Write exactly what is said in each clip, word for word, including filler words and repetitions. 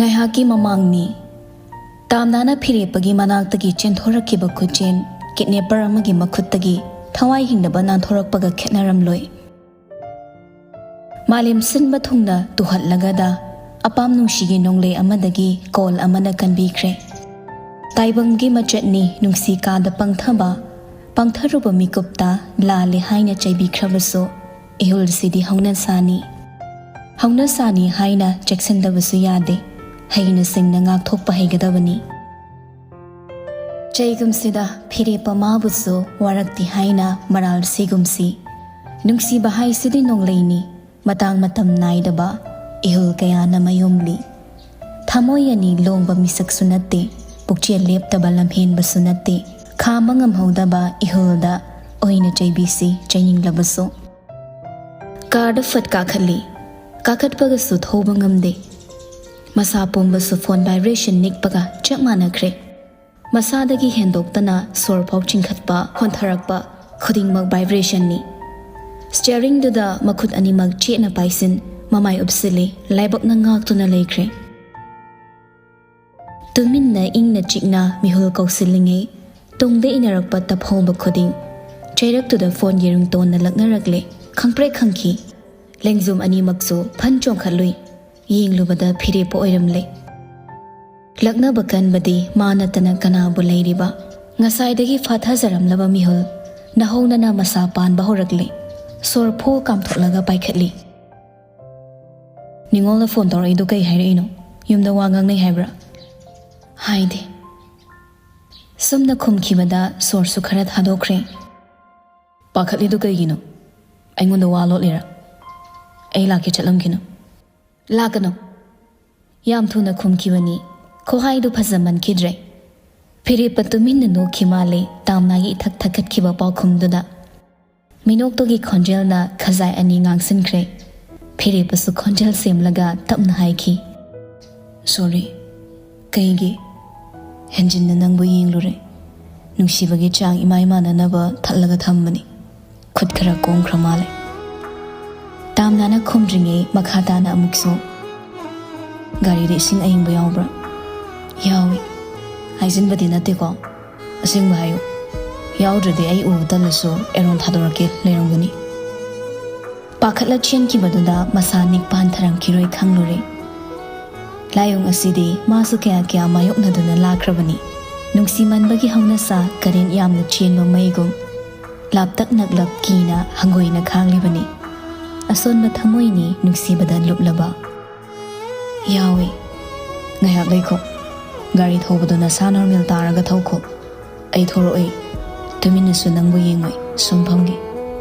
ꯉꯥꯏꯍꯥꯛꯀꯤ ꯃꯃꯥꯡꯅꯤ꯫ ꯇꯥꯝꯅꯥꯅ ꯐꯤꯔꯦꯞꯄꯒꯤ ꯃꯅꯥꯛꯇꯒꯤ ꯆꯦꯟꯊꯣꯔꯛꯈꯤꯕ ꯈꯨꯠꯆꯦꯟ ꯀꯤꯗꯅꯦꯄꯔ ꯑꯃꯒꯤ ꯃꯈꯨꯠꯇꯒꯤ ꯊꯋꯥꯏ ꯍꯤꯡꯅꯕ ꯅꯥꯟꯊꯣꯔꯛꯄꯒ ꯈꯦꯠꯅꯔꯝꯂꯣꯏ꯫ ꯃꯥꯂꯦꯝ ꯁꯤꯟꯕ ꯊꯨꯡꯅ ꯇꯨꯍꯠꯂꯒꯗ ꯑꯄꯥꯝ ꯅꯨꯡꯁꯤꯒꯤ ꯅꯣꯡꯂꯩ ꯑꯃꯗꯒꯤ ꯀꯣꯜ ꯑꯃꯅ ꯀꯟꯕꯤꯈ꯭ꯔꯦ꯫ ꯇꯥꯏꯕꯪꯒꯤ ꯃꯆꯠꯅꯤ ꯅꯨꯡꯁꯤ ꯀꯥꯗ ꯄꯪꯊꯕ, ꯄꯪꯊꯔꯨꯕ ꯃꯤꯀꯨꯞꯇ ꯂꯥꯜꯂꯦ ꯍꯥꯏꯅ ꯆꯩꯕꯤꯈ꯭ꯔꯕꯁꯨ ꯏꯍꯨꯜꯁꯤꯗꯤ ꯍꯧꯅꯁꯥꯅꯤ꯫ ꯍꯧꯅꯁꯥꯅꯤ ꯍꯥꯏꯅ ꯆꯦꯛꯁꯤꯟꯗꯕꯁꯨ ꯌꯥꯗꯦ꯫ ꯍꯩꯅ ꯁꯤꯡꯅ ꯉꯥꯛꯊꯣꯛꯄ ꯍꯩꯒꯗꯕꯅꯤ꯫ ꯆꯩꯒꯨꯝꯁꯤꯗ ꯐꯤꯔꯦꯞꯄ ꯃꯥꯕꯨꯁꯨ ꯋꯥꯔꯛꯇꯤ ꯍꯥꯏꯅ ꯃꯔꯥꯜ ꯁꯤꯒꯨꯝꯁꯤ꯫ ꯅꯨꯡꯁꯤꯕ ꯍꯥꯏꯁꯤꯗꯤ ꯅꯣꯡꯂꯩꯅꯤ, ꯃꯇꯥꯡ ꯃꯇꯝ ꯅꯥꯏꯗꯕ ꯏꯍꯨꯜ ꯀꯌꯥꯅ ꯃꯌꯣꯝꯂꯤ꯫ ꯊꯃꯣꯏ ꯑꯅꯤ ꯂꯣꯡꯕ ꯃꯤꯁꯛꯁꯨ ꯅꯠꯇꯦ, ꯄꯨꯛꯆꯦꯜ ꯂꯦꯞꯇꯕ ꯂꯝꯍꯦꯟꯕꯁꯨ ꯅꯠꯇꯦ꯫ ꯈꯥꯝꯕ ꯉꯝꯍꯧꯗꯕ ꯏꯍꯨꯜꯗ ꯑꯣꯏꯅ ꯆꯩꯕꯤꯁꯤ ꯆꯩꯅꯤꯡꯂꯕꯁꯨ꯫ ꯀꯥꯔꯗ ꯐꯠ ꯀꯥꯈꯠꯂꯤ꯫ ꯀꯥꯈꯠꯄꯒꯁꯨ ꯊꯧꯕ ꯉꯝꯗꯦ꯫ ꯃꯁꯥ ꯄꯨꯝꯕꯁꯨ ꯐꯣꯟ ꯚꯥꯏꯕ꯭ꯔꯦꯁꯟ ꯅꯤꯛꯄꯒ ꯆꯞ ꯃꯥꯟꯅꯈ꯭ꯔꯦ꯫ ꯃꯁꯥꯗꯒꯤ ꯍꯦꯟꯗꯣꯛꯇꯅ ꯁꯣꯔ ꯐꯥꯎ ꯆꯤꯡꯈꯠꯄ, ꯍꯣꯟꯊꯔꯛꯄ ꯈꯨꯗꯤꯡꯃꯛ ꯚꯥꯏꯕ꯭ꯔꯦꯁꯟꯅꯤ꯫ ꯁ꯭ꯇꯤꯌꯔꯤꯡꯗꯨꯗ ꯃꯈꯨꯠ ꯑꯅꯤꯃꯛ ꯆꯦꯠꯅ ꯄꯥꯏꯁꯤꯟ, ꯃꯃꯥꯏ ꯎꯞꯁꯤꯜꯂꯤ, ꯂꯥꯏꯕꯛꯅ ꯉꯥꯛꯇꯨꯅ ꯂꯩꯈ꯭ꯔꯦ꯫ ꯇꯨꯃꯤꯟꯅ ꯏꯪꯅ ꯆꯤꯛꯅ ꯃꯤꯍꯨꯜ ꯀꯧꯁꯤꯜꯂꯤꯉꯩ, ꯇꯨꯡꯗ ꯏꯟꯅꯔꯛꯄ ꯇꯞꯍꯧꯕ ꯈꯨꯗꯤꯡ ꯆꯩꯔꯛꯇꯨꯗ ꯐꯣꯟꯒꯤ ꯔꯤꯡꯇꯣꯟꯅ ꯂꯛꯅꯔꯛꯂꯦ꯫ ꯈꯪꯄ꯭ꯔꯦꯛ ꯈꯪꯈꯤ꯫ ꯂꯦꯡꯖꯨꯝ ꯑꯅꯤꯃꯛꯁꯨ ꯐꯟ ꯆꯣꯡꯈꯠꯂꯨꯏ꯫ ꯌꯦꯡꯂꯨꯕꯗ ꯐꯤꯔꯦꯞꯄ ꯑꯣꯏꯔꯝꯂꯦ꯫ ꯂꯛꯅꯕ ꯀꯟꯕꯗꯤ ꯃꯥ ꯅꯠꯇꯅ ꯀꯅꯥꯕꯨ ꯂꯩꯔꯤꯕ? ꯉꯁꯥꯏꯗꯒꯤ ꯐꯥꯊꯖꯔꯝꯂꯕ ꯃꯤꯍꯨꯜ ꯅꯍꯧꯅꯅ ꯃꯁꯥ ꯄꯥꯟꯕ ꯍꯧꯔꯛꯂꯦ꯫ ꯁꯣꯔ ꯐꯣ ꯀꯥꯝꯊꯣꯛꯂꯒ ꯄꯥꯏꯈꯠꯂꯤ꯫ "ꯅꯤꯉꯣꯜꯅ ꯐꯣꯟ ꯇꯧꯔꯛꯏꯗꯣ ꯀꯩ ꯍꯥꯏꯔꯛꯏꯅꯣ? ꯌꯨꯝꯗ ꯋꯥ ꯉꯥꯡꯅꯩ ꯍꯥꯏꯕ꯭ꯔꯥ?" "ꯍꯥꯏꯗꯦ꯫" ꯁꯨꯝꯅ ꯈꯨꯝꯈꯤꯕꯗ ꯁꯣꯔꯁꯨ ꯈꯔ ꯊꯥꯗꯣꯛꯈ꯭ꯔꯦ꯫ "ꯄꯥꯈꯠꯂꯤꯗꯨ ꯀꯩꯒꯤꯅꯣ? ꯑꯩꯉꯣꯟꯗ ꯋꯥ ꯂꯣꯠꯂꯤꯔꯥ? ꯑꯩ ꯂꯥꯛꯀꯦ, ꯆꯠꯂꯝꯈꯤꯅꯨ꯫" "ꯂꯥꯛꯀꯅꯨ꯫" ꯌꯥꯝ ꯊꯨꯅ ꯈꯨꯝꯈꯤꯕꯅꯤ꯫ ꯈꯨꯍꯥꯏꯗꯨ ꯐꯖꯃꯟꯈꯤꯗ꯭ꯔꯦ꯫ ꯐꯤꯔꯦꯞꯄ ꯇꯨꯃꯤꯟꯅ ꯅꯣꯛꯈꯤ ꯃꯥꯜꯂꯦ ꯇꯥꯝꯅꯥꯒꯤ ꯏꯊꯛ ꯊꯛꯀꯠꯈꯤꯕ ꯄꯥꯎꯈꯨꯝꯗꯨꯗ꯫ ꯃꯤꯅꯣꯛꯇꯨꯒꯤ ꯈꯣꯟꯖꯦꯜꯅ ꯈꯖꯥꯏ ꯑꯅꯤ ꯉꯥꯡꯁꯤꯟꯈ꯭ꯔꯦ꯫ ꯐꯤꯔꯦꯞꯄꯁꯨ ꯈꯣꯟꯖꯦꯜ ꯁꯦꯝꯂꯒ ꯇꯞꯅ ꯍꯥꯏꯈꯤ, "ꯁꯣꯔꯤ, ꯀꯩꯒꯤ? ꯍꯦꯟꯖꯤꯟꯅ ꯅꯪꯕꯨ ꯌꯦꯡꯂꯨꯔꯦ꯫ ꯅꯨꯡꯁꯤꯕꯒꯤ ꯆꯥꯡ ꯏꯃꯥꯏ ꯃꯥꯟꯅꯅꯕ ꯊꯠꯂꯒ ꯊꯝꯕꯅꯤ꯫" ꯈꯨꯠ ꯈꯔ ꯀꯣꯝꯈ꯭ꯔ ꯃꯥꯜꯂꯦ꯫ ꯇꯥꯝꯅꯥꯅ ꯈꯨꯝꯗ꯭ꯔꯤꯉꯩ ꯃꯈꯥ ꯇꯥꯅ ꯑꯃꯨꯛꯁꯨ, ꯒꯥꯔꯤꯗ ꯏꯁꯤꯡ ꯑꯏꯪꯕ ꯌꯥꯎꯕ꯭ꯔꯥ? ꯌꯥꯎꯏ꯫ ꯍꯥꯏꯖꯤꯟꯕꯗꯤ ꯅꯠꯇꯦꯀꯣ? ꯑꯁꯦꯡꯕ ꯍꯥꯏꯌꯨ꯫ ꯌꯥꯎꯗ꯭ꯔꯗꯤ ꯑꯩ ꯎꯕ ꯇꯜꯂꯁꯨ ꯑꯦꯔꯣꯟ ꯊꯥꯗꯣꯔꯛꯀꯦ ꯂꯩꯔꯝꯒꯅꯤ꯫ ꯄꯥꯈꯠꯂ ꯆꯦꯟꯈꯤꯕꯗꯨꯗ ꯃꯁꯥ ꯅꯤꯛꯄ ꯍꯟꯊꯔꯝꯈꯤꯔꯣꯏ ꯈꯪꯂꯨꯔꯦ꯫ ꯂꯥꯏꯑꯣꯡ ꯑꯁꯤꯗꯤ ꯃꯥꯁꯨ ꯀꯌꯥ ꯀꯌꯥ ꯃꯥꯌꯣꯛꯅꯗꯨꯅ ꯂꯥꯛꯈ꯭ꯔꯕꯅꯤ꯫ ꯅꯨꯡꯁꯤꯃꯟꯕꯒꯤ ꯍꯧꯅꯁꯥ ꯀꯔꯦꯟ ꯌꯥꯝꯅ ꯆꯦꯟꯕ ꯃꯩꯒꯨꯝ ꯂꯥꯞꯇꯛ ꯅꯛꯂꯞ ꯀꯤꯅ ꯍꯪꯒꯣꯏꯅ ꯈꯥꯡꯂꯤꯕꯅꯤ꯫ ꯑꯁꯣꯟꯕ ꯊꯃꯣꯏꯅꯤ ꯅꯨꯡꯁꯤꯕꯗ ꯂꯨꯞꯂꯕ꯫ ꯌꯥꯎꯏ꯫ ꯉꯥꯏꯍꯥꯛ ꯂꯩꯈꯣ꯫ ꯒꯥꯔꯤ ꯊꯧꯕꯗꯣ ꯅꯁꯥ ꯅꯣꯔꯃꯦꯜ ꯇꯥꯔꯒ ꯊꯧꯈꯣ꯫ ꯑꯩ ꯊꯣꯔꯛꯑꯣꯏ꯫ ꯇꯨꯃꯤꯟꯅꯁꯨ ꯅꯪꯕꯨ ꯌꯦꯡꯉꯣꯏ꯫ ꯁꯨꯝ ꯐꯝꯒꯦ꯫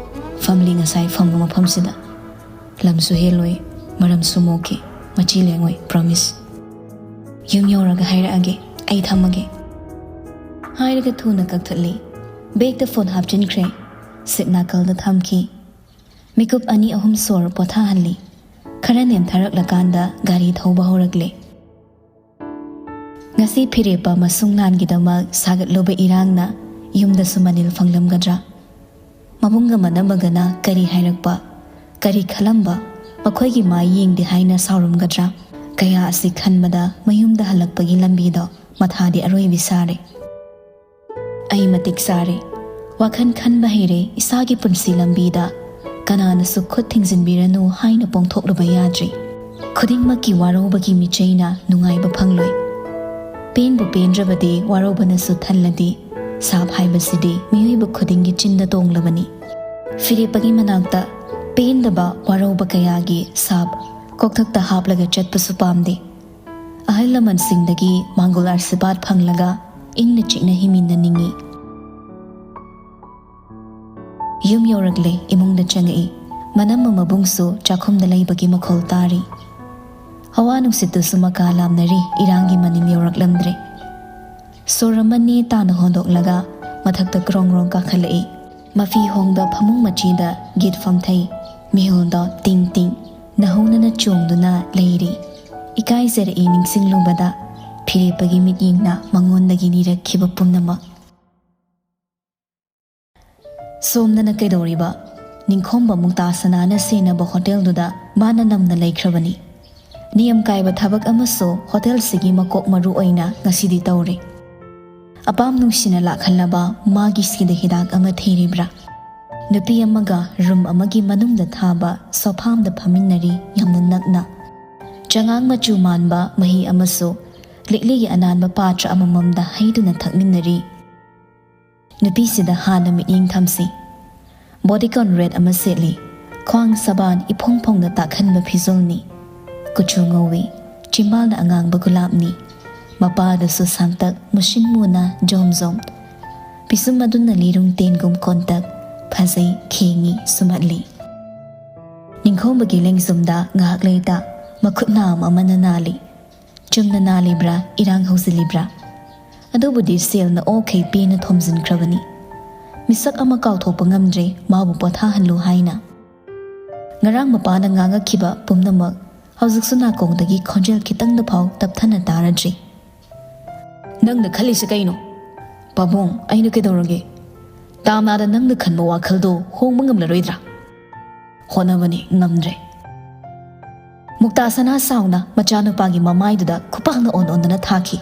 ꯐꯝꯂꯤ ꯉꯁꯥꯏ ꯐꯝꯕ ꯃꯐꯝꯁꯤꯗ꯫ ꯂꯝꯁꯨ ꯍꯦꯜꯂꯣꯏ꯫ ꯃꯔꯝꯁꯨ ꯃꯣꯛꯈꯤ꯫ ꯃꯆꯤ ꯂꯦꯡꯉꯣꯏ꯫ ꯄ꯭ꯔꯣꯃꯤꯁ꯫ ꯌꯨꯝ ꯌꯧꯔꯒ ꯍꯥꯏꯔꯛꯑꯒꯦ꯫ ꯑꯩ ꯊꯝꯃꯒꯦ꯫ ꯍꯥꯏꯔꯒ ꯊꯨꯅ ꯀꯛꯊꯠꯂꯤ꯫ ꯕꯦꯒꯇ ꯐꯣꯟ ꯍꯥꯞꯆꯤꯟꯈ꯭ꯔꯦ꯫ ꯁꯤꯠ ꯅꯥꯀꯜꯗ ꯊꯝꯈꯤ꯫ ꯃꯤꯀꯨꯞ ꯑꯅꯤ ꯑꯍꯨꯝ ꯁꯣꯔ ꯄꯣꯊꯥꯍꯜꯂꯤ꯫ ꯈꯔ ꯅꯦꯝꯊꯔꯛꯂꯀꯥꯟꯗ ꯒꯥꯔꯤ ꯊꯧꯕ ꯍꯧꯔꯛꯂꯦ꯫ ꯉꯁꯤ ꯐꯤꯔꯦꯞꯄ ꯃꯁꯨꯡ ꯂꯥꯟꯒꯤꯗꯃꯛ ꯁꯥꯒꯠꯂꯨꯕ ꯏꯔꯥꯡꯅ ꯌꯨꯝꯗꯁꯨ ꯃꯅꯤꯜ ꯐꯪꯂꯝꯒꯗ꯭ꯔꯥ? ꯃꯕꯨꯡꯒ ꯃꯅꯝꯃꯒꯅ ꯀꯔꯤ ꯍꯥꯏꯔꯛꯄ, ꯀꯔꯤ ꯈꯜꯂꯝꯕ, ꯃꯈꯣꯏꯒꯤ ꯃꯥꯏ ꯌꯦꯡꯗꯦ ꯍꯥꯏꯅ ꯁꯥꯎꯔꯝꯒꯗ꯭ꯔꯥ? ꯀꯌꯥ ꯑꯁꯤ ꯈꯟꯕꯗ ꯃꯌꯨꯝꯗ ꯍꯜꯂꯛꯄꯒꯤ ꯂꯝꯕꯤꯗꯣ ꯃꯊꯥꯗꯤ ꯑꯔꯣꯏꯕꯤ ꯁꯥꯔꯦ꯫ ꯑꯩ ꯃꯇꯤꯛ ꯆꯥꯔꯦ꯫ ꯋꯥꯈꯜ ꯈꯟꯕ ꯍꯩꯔꯦ ꯏꯁꯥꯒꯤ ꯄꯨꯟꯁꯤ ꯂꯝꯕꯤꯗ꯫ ꯀꯅꯥꯅꯁꯨ ꯈꯨꯠ ꯊꯤꯡꯖꯤꯟꯕꯤꯔꯅꯨ ꯍꯥꯏꯅ ꯄꯣꯡꯊꯣꯛꯂꯨꯕ ꯌꯥꯗ꯭ꯔꯤ꯫ ꯈꯨꯗꯤꯡꯃꯛꯀꯤ ꯋꯥꯔꯧꯕꯒꯤ ꯃꯤꯆꯩꯅ ꯅꯨꯡꯉꯥꯏꯕ ꯐꯪꯂꯣꯏ꯫ ꯄꯦꯟꯕꯨ ꯄꯦꯟꯗ꯭ꯔꯕꯗꯤ ꯋꯥꯔꯧꯕꯅꯁꯨ ꯊꯜꯂꯗꯤ ꯁꯥꯞ ꯍꯥꯏꯕꯁꯤꯗꯤ ꯃꯤꯑꯣꯏꯕ ꯈꯨꯗꯤꯡꯒꯤ ꯆꯤꯟꯗ ꯇꯣꯡꯂꯕꯅꯤ꯫ ꯐꯤꯔꯦꯞꯄꯒꯤ ꯃꯅꯥꯛꯇ ꯄꯦꯟꯗꯕ ꯋꯥꯔꯧꯕ ꯀꯌꯥꯒꯤ ꯁꯥꯞ ꯀꯣꯛꯊꯛꯇ ꯍꯥꯞꯂꯒ ꯆꯠꯄꯁꯨ ꯄꯥꯝꯗꯦ꯫ ꯑꯍꯜ ꯂꯃꯟꯁꯤꯡꯗꯒꯤ ꯃꯥꯡꯒꯣꯜ ꯑꯥꯔꯁꯤꯕꯥꯗ ꯐꯪꯂꯒ ꯏꯪꯅ ꯆꯤꯛꯅ ꯍꯤꯡꯃꯤꯟꯅꯅꯤꯡꯏ꯫ ꯌꯨꯝ ꯌꯧꯔꯛꯂꯦ, ꯏꯃꯨꯡꯗ ꯆꯪꯉꯛꯏ꯫ ꯃꯅꯝꯃ ꯃꯕꯨꯡꯁꯨ ꯆꯥꯛꯈꯨꯝꯗ ꯂꯩꯕꯒꯤ ꯃꯈꯣꯜ ꯇꯥꯔꯤ꯫ ꯍꯋꯥ ꯅꯨꯡꯁꯤꯠꯇꯨꯁꯨ ꯃꯀꯥ ꯂꯥꯝꯅꯔꯤ, ꯏꯔꯥꯡꯒꯤ ꯃꯅꯤꯜ ꯌꯧꯔꯛꯂꯝꯗ꯭ꯔꯦ꯫ ꯁꯣꯔ ꯑꯃ ꯅꯦ ꯇꯥꯅ ꯍꯣꯟꯗꯣꯛꯂꯒ ꯃꯊꯛꯇ ꯀ꯭ꯔꯣꯡ ꯀ꯭ꯔꯣꯡ ꯀꯥꯈꯠꯂꯛꯏ꯫ ꯃꯐꯤ ꯍꯣꯡꯗ ꯐꯃꯨꯡ ꯃꯆꯤꯗ ꯒꯤꯠ ꯐꯝꯊꯩ꯫ ꯃꯤꯍꯨꯜꯗꯣ ꯇꯤꯡ ꯇꯤꯡ ꯅꯧꯍꯧꯅꯅ ꯆꯣꯡꯗꯨꯅ ꯂꯩꯔꯤ꯫ ꯏꯀꯥꯏꯖꯔꯛꯏ ꯅꯤꯡꯁꯤꯡꯂꯨꯕꯗ ꯐꯤꯔꯦꯞꯄꯒꯤ ꯃꯤꯠꯌꯦꯡꯅ ꯃꯉꯣꯟꯗꯒꯤ ꯅꯤꯔꯛꯈꯤꯕ ꯄꯨꯝꯅꯃꯛ꯫ ꯁꯣꯝꯗꯅ ꯀꯩꯗꯧꯔꯤꯕ? ꯅꯤꯡꯈꯣꯝꯕ ꯃꯨꯛꯇꯥ ꯁꯅꯥꯅ ꯁꯦꯟꯅꯕ ꯍꯣꯇꯦꯜꯗꯨꯗ ꯃꯥꯅ ꯅꯝꯅ ꯂꯩꯈ꯭ꯔꯕꯅꯤ꯫ ꯅꯤꯌꯝ ꯀꯥꯏꯕ ꯊꯕꯛ ꯑꯃꯁꯨ ꯍꯣꯇꯦꯜꯁꯤꯒꯤ ꯃꯀꯣꯛ ꯃꯔꯨ ꯑꯣꯏꯅ ꯉꯁꯤꯗꯤ ꯇꯧꯔꯤ꯫ ꯑꯄꯥꯝ ꯅꯨꯡꯁꯤꯅ ꯂꯥꯛꯍꯜꯂꯕ ꯃꯥꯒꯤ ꯁꯤꯗ ꯍꯤꯗꯥꯛ ꯑꯃ ꯊꯤꯔꯤꯕ꯭ꯔꯥ? ꯅꯨꯄꯤ ꯑꯃꯒ ꯔꯨꯝ ꯑꯃꯒꯤ ꯃꯅꯨꯡꯗ ꯊꯥꯕ ꯁꯣꯐꯥ ꯑꯃꯗ ꯐꯝꯃꯤꯟꯅꯔꯤ, ꯌꯥꯝꯅ ꯅꯛꯅ꯫ ꯆꯉꯥꯡ ꯃꯆꯨ ꯃꯥꯟꯕ ꯃꯍꯤ ꯑꯃꯁꯨ ꯂꯤꯛꯂꯤꯒꯤ ꯑꯅꯥꯟꯕ ꯄꯥꯇ꯭ꯔ ꯑꯃꯃꯝꯗ ꯍꯩꯗꯨꯅ ꯊꯛꯃꯤꯟꯅꯔꯤ꯫ ꯅꯨꯄꯤꯁꯤꯗ ꯍꯥꯟꯅ ꯃꯤꯠꯌꯦꯡ ꯊꯝꯁꯤ꯫ ꯕꯣꯗꯤꯀꯣꯟ ꯔꯦꯗ ꯑꯃ ꯁꯦꯠꯂꯤ꯫ ꯈ꯭ꯋꯥꯡ ꯁꯕꯥꯟ ꯏꯐꯣꯡ ꯐꯣꯡꯅ ꯇꯥꯛꯍꯟꯕ ꯐꯤꯖꯣꯜꯅꯤ꯫ ꯀꯨꯆꯨ ꯉꯧꯏ꯫ ꯆꯤꯝꯕꯥꯜꯅ ꯑꯉꯥꯡꯕ ꯒꯨꯂꯥꯞꯅꯤ꯫ ꯃꯄꯥꯗꯁꯨ ꯁꯥꯡꯇꯛ, ꯃꯨꯁꯤꯟ ꯃꯨꯅ ꯖꯣꯝ ꯖꯣꯝ꯫ ꯄꯤꯁꯨꯝ ꯑꯗꯨꯅ ꯂꯤꯔꯨꯡ ꯇꯦꯟꯒꯨꯝ ꯀꯣꯟꯇꯛ꯫ ꯐꯖꯩ, ꯈꯦꯡꯉꯤ, ꯁꯨꯝꯍꯠꯂꯤ꯫ ꯅꯤꯡꯈꯣꯝꯕꯒꯤ ꯂꯦꯡꯖꯨꯝꯗ ꯉꯥꯏꯍꯥꯛ ꯂꯩꯇ ꯃꯈꯨꯠ ꯅꯥꯝ ꯑꯃꯅ ꯅꯥꯜꯂꯤ꯫ ꯆꯨꯝꯅ ꯅꯥꯜꯂꯤꯕ꯭ꯔꯥ, ꯏꯔꯥꯡ ꯍꯧꯖꯤꯜꯂꯤꯕ꯭ꯔꯥ? ꯑꯗꯨꯕꯨꯗꯤ ꯁꯦꯜꯅ ꯑꯣꯈꯩ ꯄꯦꯟꯅ ꯊꯣꯝꯖꯤꯟꯈ꯭ꯔꯕꯅꯤ꯫ ꯃꯤꯁꯛ ꯑꯃ ꯀꯥꯎꯊꯣꯛꯄ ꯉꯝꯗ꯭ꯔꯦ, ꯃꯥꯕꯨ ꯄꯣꯊꯥꯍꯜꯂꯨ ꯍꯥꯏꯅ꯫ ꯉꯔꯥꯡ ꯃꯄꯥꯅ ꯉꯥꯡꯉꯛꯈꯤꯕ ꯄꯨꯝꯅꯃꯛ ꯍꯧꯖꯤꯛꯁꯨ ꯅꯥꯀꯣꯡꯗꯒꯤ ꯈꯣꯟꯖꯦꯜ ꯈꯤꯇꯪꯗ ꯐꯥꯎ ꯇꯞꯊꯅ ꯇꯥꯔꯗ꯭ꯔꯤ꯫ "ꯅꯪꯅ ꯈꯜꯂꯤꯁꯦ ꯀꯩꯅꯣ?" "ꯄꯥꯕꯨꯡ, ꯑꯩꯅ ꯀꯩꯗꯧꯔꯒꯦ? ꯇꯥꯝꯅꯥꯗ ꯅꯪꯅ ꯈꯟꯕ ꯋꯥꯈꯜꯗꯣ ꯍꯣꯡꯕ ꯉꯝꯂꯔꯣꯏꯗ꯭ꯔꯥ?" "ꯍꯣꯠꯅꯕꯅꯤ, ꯉꯝꯗ꯭ꯔꯦ꯫" ꯃꯨꯛꯇꯥ ꯁꯅꯥ ꯁꯥꯎꯅ ꯃꯆꯥꯅꯨꯄꯥꯒꯤ ꯃꯃꯥꯏꯗꯨꯗ ꯈꯨꯄꯥꯛꯅ ꯑꯣꯟ ꯑꯣꯟꯗꯅ ꯊꯥꯈꯤ꯫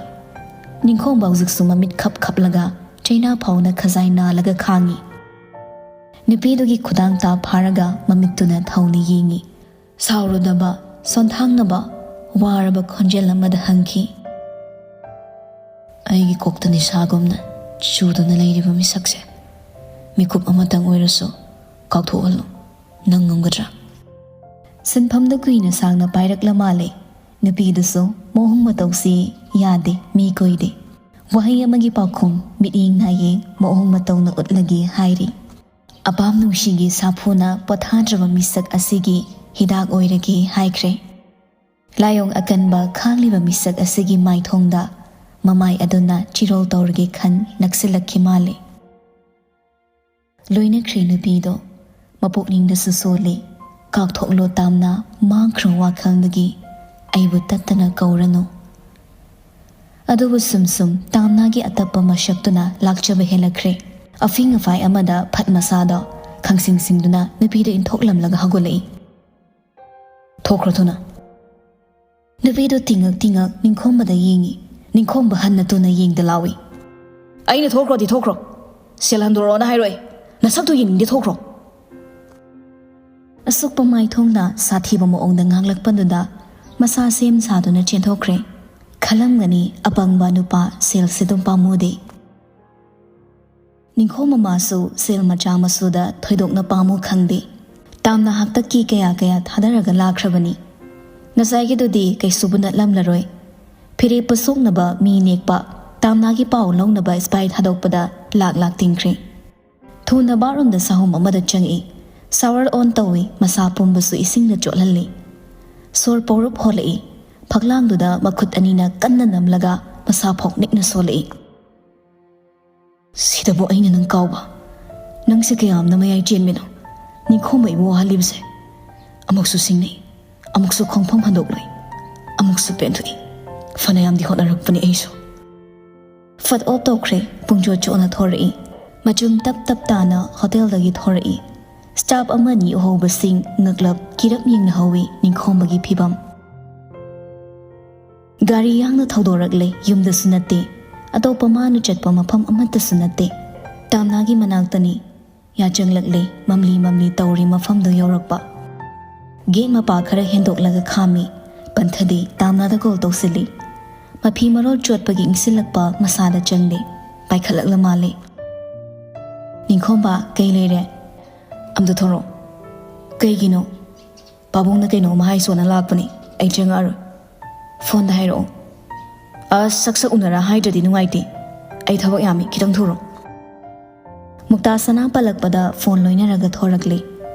ꯅꯤꯡꯈꯣꯝꯕ ꯍꯧꯖꯤꯛꯁꯨ ꯃꯃꯤꯠ ꯈꯞ ꯈꯞꯂꯒ ꯆꯩꯅꯥ ꯐꯥꯎꯅ ꯈꯖꯥꯏ ꯅꯥꯜꯂꯒ ꯈꯥꯡꯉꯤ꯫ ꯅꯨꯄꯤꯗꯨꯒꯤ ꯈꯨꯗꯥꯡ ꯇꯥ ꯐꯥꯔꯒ ꯃꯃꯤꯠꯇꯨꯅ ꯊꯧꯅ ꯌꯦꯡꯉꯤ꯫ ꯁꯥꯎꯔꯨꯗꯕ, ꯁꯣꯟꯊꯥꯡꯅꯕ, ꯋꯥꯔꯕ ꯈꯣꯟꯖꯦꯜ ꯑꯃꯗ ꯍꯪꯈꯤ, "ꯑꯩꯒꯤ ꯀꯣꯛꯇ ꯅꯤꯁꯥꯒꯨꯝꯅ ꯆꯨꯗꯨꯅ ꯂꯩꯔꯤꯕ ꯃꯤꯁꯛꯁꯦ ꯃꯤꯀꯨꯞ ꯑꯃꯇꯪ ꯑꯣꯏꯔꯁꯨ ꯀꯥꯎꯊꯣꯛꯍꯜꯂꯨ꯫ ꯅꯪ ꯉꯝꯒꯗ꯭ꯔꯥ?" ꯁꯤꯟꯐꯝꯗ ꯀꯨꯏꯅ ꯁꯥꯡꯅ ꯄꯥꯏꯔꯛꯂ ꯃꯥꯜꯂꯦ꯫ ꯅꯨꯄꯤꯗꯨꯁꯨ ꯃꯑꯣꯡ ꯃꯇꯧꯁꯤ ꯌꯥꯗꯦ, ꯃꯤ ꯀꯣꯏꯗꯦ꯫ ꯋꯥꯍꯩ ꯑꯃꯒꯤ ꯄꯥꯎꯈꯨꯝ ꯃꯤꯠꯌꯦꯡ ꯅꯥꯌꯦꯡ ꯃꯑꯣꯡ ꯃꯇꯧꯅ ꯎꯠꯂꯒꯦ ꯍꯥꯏꯔꯤ꯫ ꯑꯄꯥꯝ ꯅꯨꯡꯁꯤꯒꯤ ꯁꯥꯐꯨꯅ ꯄꯣꯊꯥꯗ꯭ꯔꯕ ꯃꯤꯁꯛ ꯑꯁꯤꯒꯤ ꯍꯤꯗꯥꯛ ꯑꯣꯏꯔꯒꯦ ꯍꯥꯏꯈ꯭ꯔꯦ꯫ ꯂꯥꯏꯑꯣꯡ ꯑꯀꯟꯕ ꯈꯥꯡꯂꯤꯕ ꯃꯤꯁꯛ ꯑꯁꯤꯒꯤ ꯃꯥꯏꯊꯣꯡꯗ ꯃꯃꯥꯏ ꯑꯗꯨꯅ ꯆꯤꯔꯣꯜ ꯇꯧꯔꯒꯦ ꯈꯟ ꯅꯛꯁꯤꯜꯂꯛꯈꯤ ꯃꯥꯜꯂꯦ꯫ ꯂꯣꯏꯅꯈ꯭ꯔꯦ ꯅꯨꯄꯤꯗꯣ꯫ ꯃꯄꯨꯛꯅꯤꯡꯗꯁꯨ ꯁꯣꯜꯂꯤ꯫ ꯀꯥꯎꯊꯣꯛꯂꯣ ꯇꯥꯝꯅ, ꯃꯥꯡꯈ꯭ꯔꯣ ꯋꯥꯈꯜꯗꯒꯤ꯫ ꯑꯩꯕꯨ ꯇꯠꯇꯅ ꯀꯧꯔꯅꯨ꯫ ꯑꯗꯨꯕꯨ ꯁꯨꯝ ꯁꯨꯝ ꯇꯥꯝꯅꯥꯒꯤ ꯑꯇꯞꯄ ꯃꯁꯛꯇꯨꯅ ꯂꯥꯛꯆꯕ ꯍꯦꯜꯂꯛꯈ꯭ꯔꯦ꯫ ꯑꯐꯤꯡ ꯑꯐꯥꯏ ꯑꯃꯗ ꯐꯠ ꯃꯁꯥꯗꯣ ꯈꯪꯁꯤꯡ ꯁꯤꯡꯗꯨꯅ ꯅꯨꯄꯤꯗꯨ ꯏꯟꯊꯣꯛꯂꯝꯂꯒ ꯍꯧꯒꯠꯂꯛꯏ꯫ "ꯊꯣꯛꯈ꯭ꯔꯣ ꯊꯨꯅ꯫" ꯅꯨꯄꯤꯗꯨ ꯇꯤꯡꯉꯛ ꯇꯤꯡꯉꯛ ꯅꯤꯡꯈꯣꯝꯕꯗ ꯌꯦꯡꯉꯤ꯫ ꯅꯤꯡꯈꯣꯝꯕ ꯍꯟꯅ ꯇꯨꯅ ꯌꯦꯡꯗ ꯂꯥꯎꯏ꯫ "ꯑꯩꯅ ꯊꯣꯛꯈ꯭ꯔꯣꯗꯤ ꯊꯣꯛꯈ꯭ꯔꯣ, ꯁꯦꯜ ꯍꯟꯗꯣꯔꯛꯑꯣꯅ ꯍꯥꯏꯔꯣꯏ, ꯅꯁꯛꯇꯨ ꯌꯦꯡꯅꯤꯡꯗꯦ, ꯊꯣꯛꯈ꯭ꯔꯣ!" ꯑꯁꯨꯛꯄ ꯃꯥꯏꯊꯣꯡꯗ ꯁꯥꯊꯤꯕ ꯃꯑꯣꯡꯗ ꯉꯥꯡꯂꯛꯄꯗꯨꯗ ꯃꯁꯥ ꯁꯦꯝ ꯁꯥꯗꯨꯅ ꯆꯦꯟꯊꯣꯛꯈ꯭ꯔꯦ꯫ ꯈꯜꯂꯝꯒꯅꯤ ꯑꯄꯪꯕ ꯅꯨꯄꯥ ꯁꯦꯜꯁꯦ ꯑꯗꯨꯝ ꯄꯥꯝꯃꯨꯗꯦ꯫ ꯅꯤꯡꯈꯣꯝ ꯃꯃꯥꯁꯨ ꯁꯦꯜ ꯃꯆꯥ ꯃꯁꯨꯗ ꯊꯣꯏꯗꯣꯛꯅ ꯄꯥꯝꯃꯨ ꯈꯪꯗꯦ꯫ ꯇꯥꯝꯅ ꯍꯥꯛꯇꯛꯀꯤ ꯀꯌꯥ ꯀꯌꯥ ꯊꯥꯗꯔꯒ ꯂꯥꯛꯈ꯭ꯔꯕꯅꯤ꯫ ꯉꯁꯥꯏꯒꯤꯗꯨꯗꯤ ꯀꯩꯁꯨꯕꯨ ꯅꯠꯂꯝꯂꯔꯣꯏ꯫ ꯐꯤꯔꯦꯞꯄ ꯁꯣꯛꯅꯕ ꯃꯤ ꯅꯦꯛꯄ, ꯇꯥꯝꯅꯥꯒꯤ ꯄꯥꯎ ꯂꯧꯅꯕ ꯏꯁꯄꯥꯏ ꯊꯥꯗꯣꯛꯄꯗ ꯂꯥꯛ ꯂꯥꯛ ꯇꯤꯡꯈ꯭ꯔꯦ꯫ ꯊꯨꯅ ꯕꯥꯠꯔꯨꯝꯗ ꯁꯥꯍꯨꯝ ꯑꯃꯗ ꯆꯪꯉꯛꯏ꯫ ꯁꯥꯋꯔ ꯑꯣꯟ ꯇꯧꯏ, ꯃꯁꯥ ꯄꯨꯝꯕꯁꯨ ꯏꯁꯤꯡꯅ ꯆꯣꯠꯍꯜꯂꯤ꯫ ꯁꯣꯔ ꯄꯧꯔꯨꯞ ꯍꯣꯜꯂꯛꯏ꯫ ꯐꯛꯂꯥꯡꯗꯨꯗ ꯃꯈꯨꯠ ꯑꯅꯤꯅ ꯀꯟꯅ ꯅꯝꯂꯒ ꯃꯁꯥ ꯐꯣꯛ ꯅꯤꯛꯅ ꯁꯣꯜꯂꯛꯏ꯫ "ꯁꯤꯗꯕꯨ ꯑꯩꯅ ꯅꯪ ꯀꯥꯎꯕ? ꯅꯪꯁꯦ ꯀꯌꯥꯝꯅ ꯃꯌꯥꯏ ꯆꯦꯟꯕꯤꯅꯣ? ꯅꯤꯡꯈꯣꯝꯕ ꯏꯕꯨ ꯋꯥꯍꯜꯂꯤꯕꯁꯦ꯫ ꯑꯃꯨꯛꯁꯨ ꯁꯤꯡꯅꯩ, ꯑꯃꯨꯛꯁꯨ ꯈꯣꯡꯐꯝ ꯍꯟꯗꯣꯛꯂꯣꯏ, ꯑꯃꯨꯛꯁꯨ ꯄꯦꯟꯊꯣꯛꯏ꯫ ꯐꯅꯌꯥꯝꯗꯤ ꯍꯣꯠꯅꯔꯛꯄꯅꯤ ꯑꯩꯁꯨ꯫" ꯐꯠ ꯑꯣꯞ ꯇꯧꯈ꯭ꯔꯦ꯫ ꯄꯨꯡꯆꯣꯠ ꯆꯣꯠꯅ ꯊꯣꯔꯛꯏ꯫ ꯃꯆꯨꯝ ꯇꯞ ꯇꯞ ꯇꯥꯅ ꯍꯣꯇꯦꯜꯗꯒꯤ ꯊꯣꯔꯛꯏ꯫ ꯁ꯭ꯇꯥꯐ ꯑꯃꯅꯤ ꯎꯍꯧꯕꯁꯤꯡ ꯉꯛꯂꯞ ꯀꯤꯔꯞ ꯌꯦꯡꯅꯍꯧꯏ ꯅꯤꯡꯈꯣꯝꯕꯒꯤ ꯐꯤꯕꯝ꯫ ꯒꯥꯔꯤ ꯌꯥꯡꯅ ꯊꯧꯗꯣꯔꯛꯂꯦ꯫ ꯌꯨꯝꯗꯁꯨ ꯅꯠꯇꯦ, ꯑꯇꯣꯞꯄ ꯃꯥꯅ ꯆꯠꯄ ꯃꯐꯝ ꯑꯃꯠꯇꯁꯨ ꯅꯠꯇꯦ꯫ ꯇꯥꯝꯅꯥꯒꯤ ꯃꯅꯥꯛꯇꯅꯤ꯫ ꯌꯥꯆꯪꯂꯛꯂꯦ꯫ ꯃꯝꯂꯤ ꯃꯝꯂꯤ ꯇꯧꯔꯤ ꯃꯐꯝꯗꯨ ꯌꯧꯔꯛꯄ꯫ ꯒꯦꯠ ꯃꯄꯥ ꯈꯔ ꯍꯦꯟꯗꯣꯛꯂꯒ ꯈꯥꯝꯃꯤ꯫ ꯄꯟꯊꯗꯤ ꯇꯥꯝꯅꯥꯗ ꯀꯣꯜ ꯇꯧꯁꯤꯜꯂꯤ꯫ ꯃꯐꯤ ꯃꯔꯣꯜ ꯆꯣꯠꯄꯒꯤ ꯏꯪꯁꯤꯜꯂꯛꯄ ꯃꯁꯥꯗ ꯆꯪꯂꯦ꯫ ꯄꯥꯏꯈꯠꯂꯛꯂ ꯃꯥꯜꯂꯦ꯫ "ꯅꯤꯡꯈꯣꯝꯕ, ꯀꯩ ꯂꯩꯔꯦ?" "ꯑꯝꯇ ꯊꯣꯔꯛꯑꯣ꯫" "ꯀꯩꯒꯤꯅꯣ?" "ꯄꯥꯕꯨꯡꯅ ꯀꯩꯅꯣꯝꯃ ꯍꯥꯏꯁꯣꯅ ꯂꯥꯛꯄꯅꯤ, ꯑꯩ ꯆꯪꯉꯛꯑꯔꯣꯏ꯫ ꯐꯣꯟꯗ ꯍꯥꯏꯔꯛꯑꯣ꯫" "ꯑꯁ, ꯁꯛ ꯁꯛ ꯎꯅꯔ ꯍꯥꯏꯗ꯭ꯔꯗꯤ ꯅꯨꯡꯉꯥꯏꯇꯦ꯫ ꯑꯩ ꯊꯕꯛ ꯌꯥꯝꯃꯤ, ꯈꯤꯇꯪ ꯊꯨꯔꯣ꯫" ꯃꯨꯛꯇꯥ ꯁꯅꯥ ꯄꯜꯂꯛꯄꯗ ꯐꯣꯟ ꯂꯣꯏꯅꯔꯒ ꯊꯣꯔꯛꯂꯦ꯫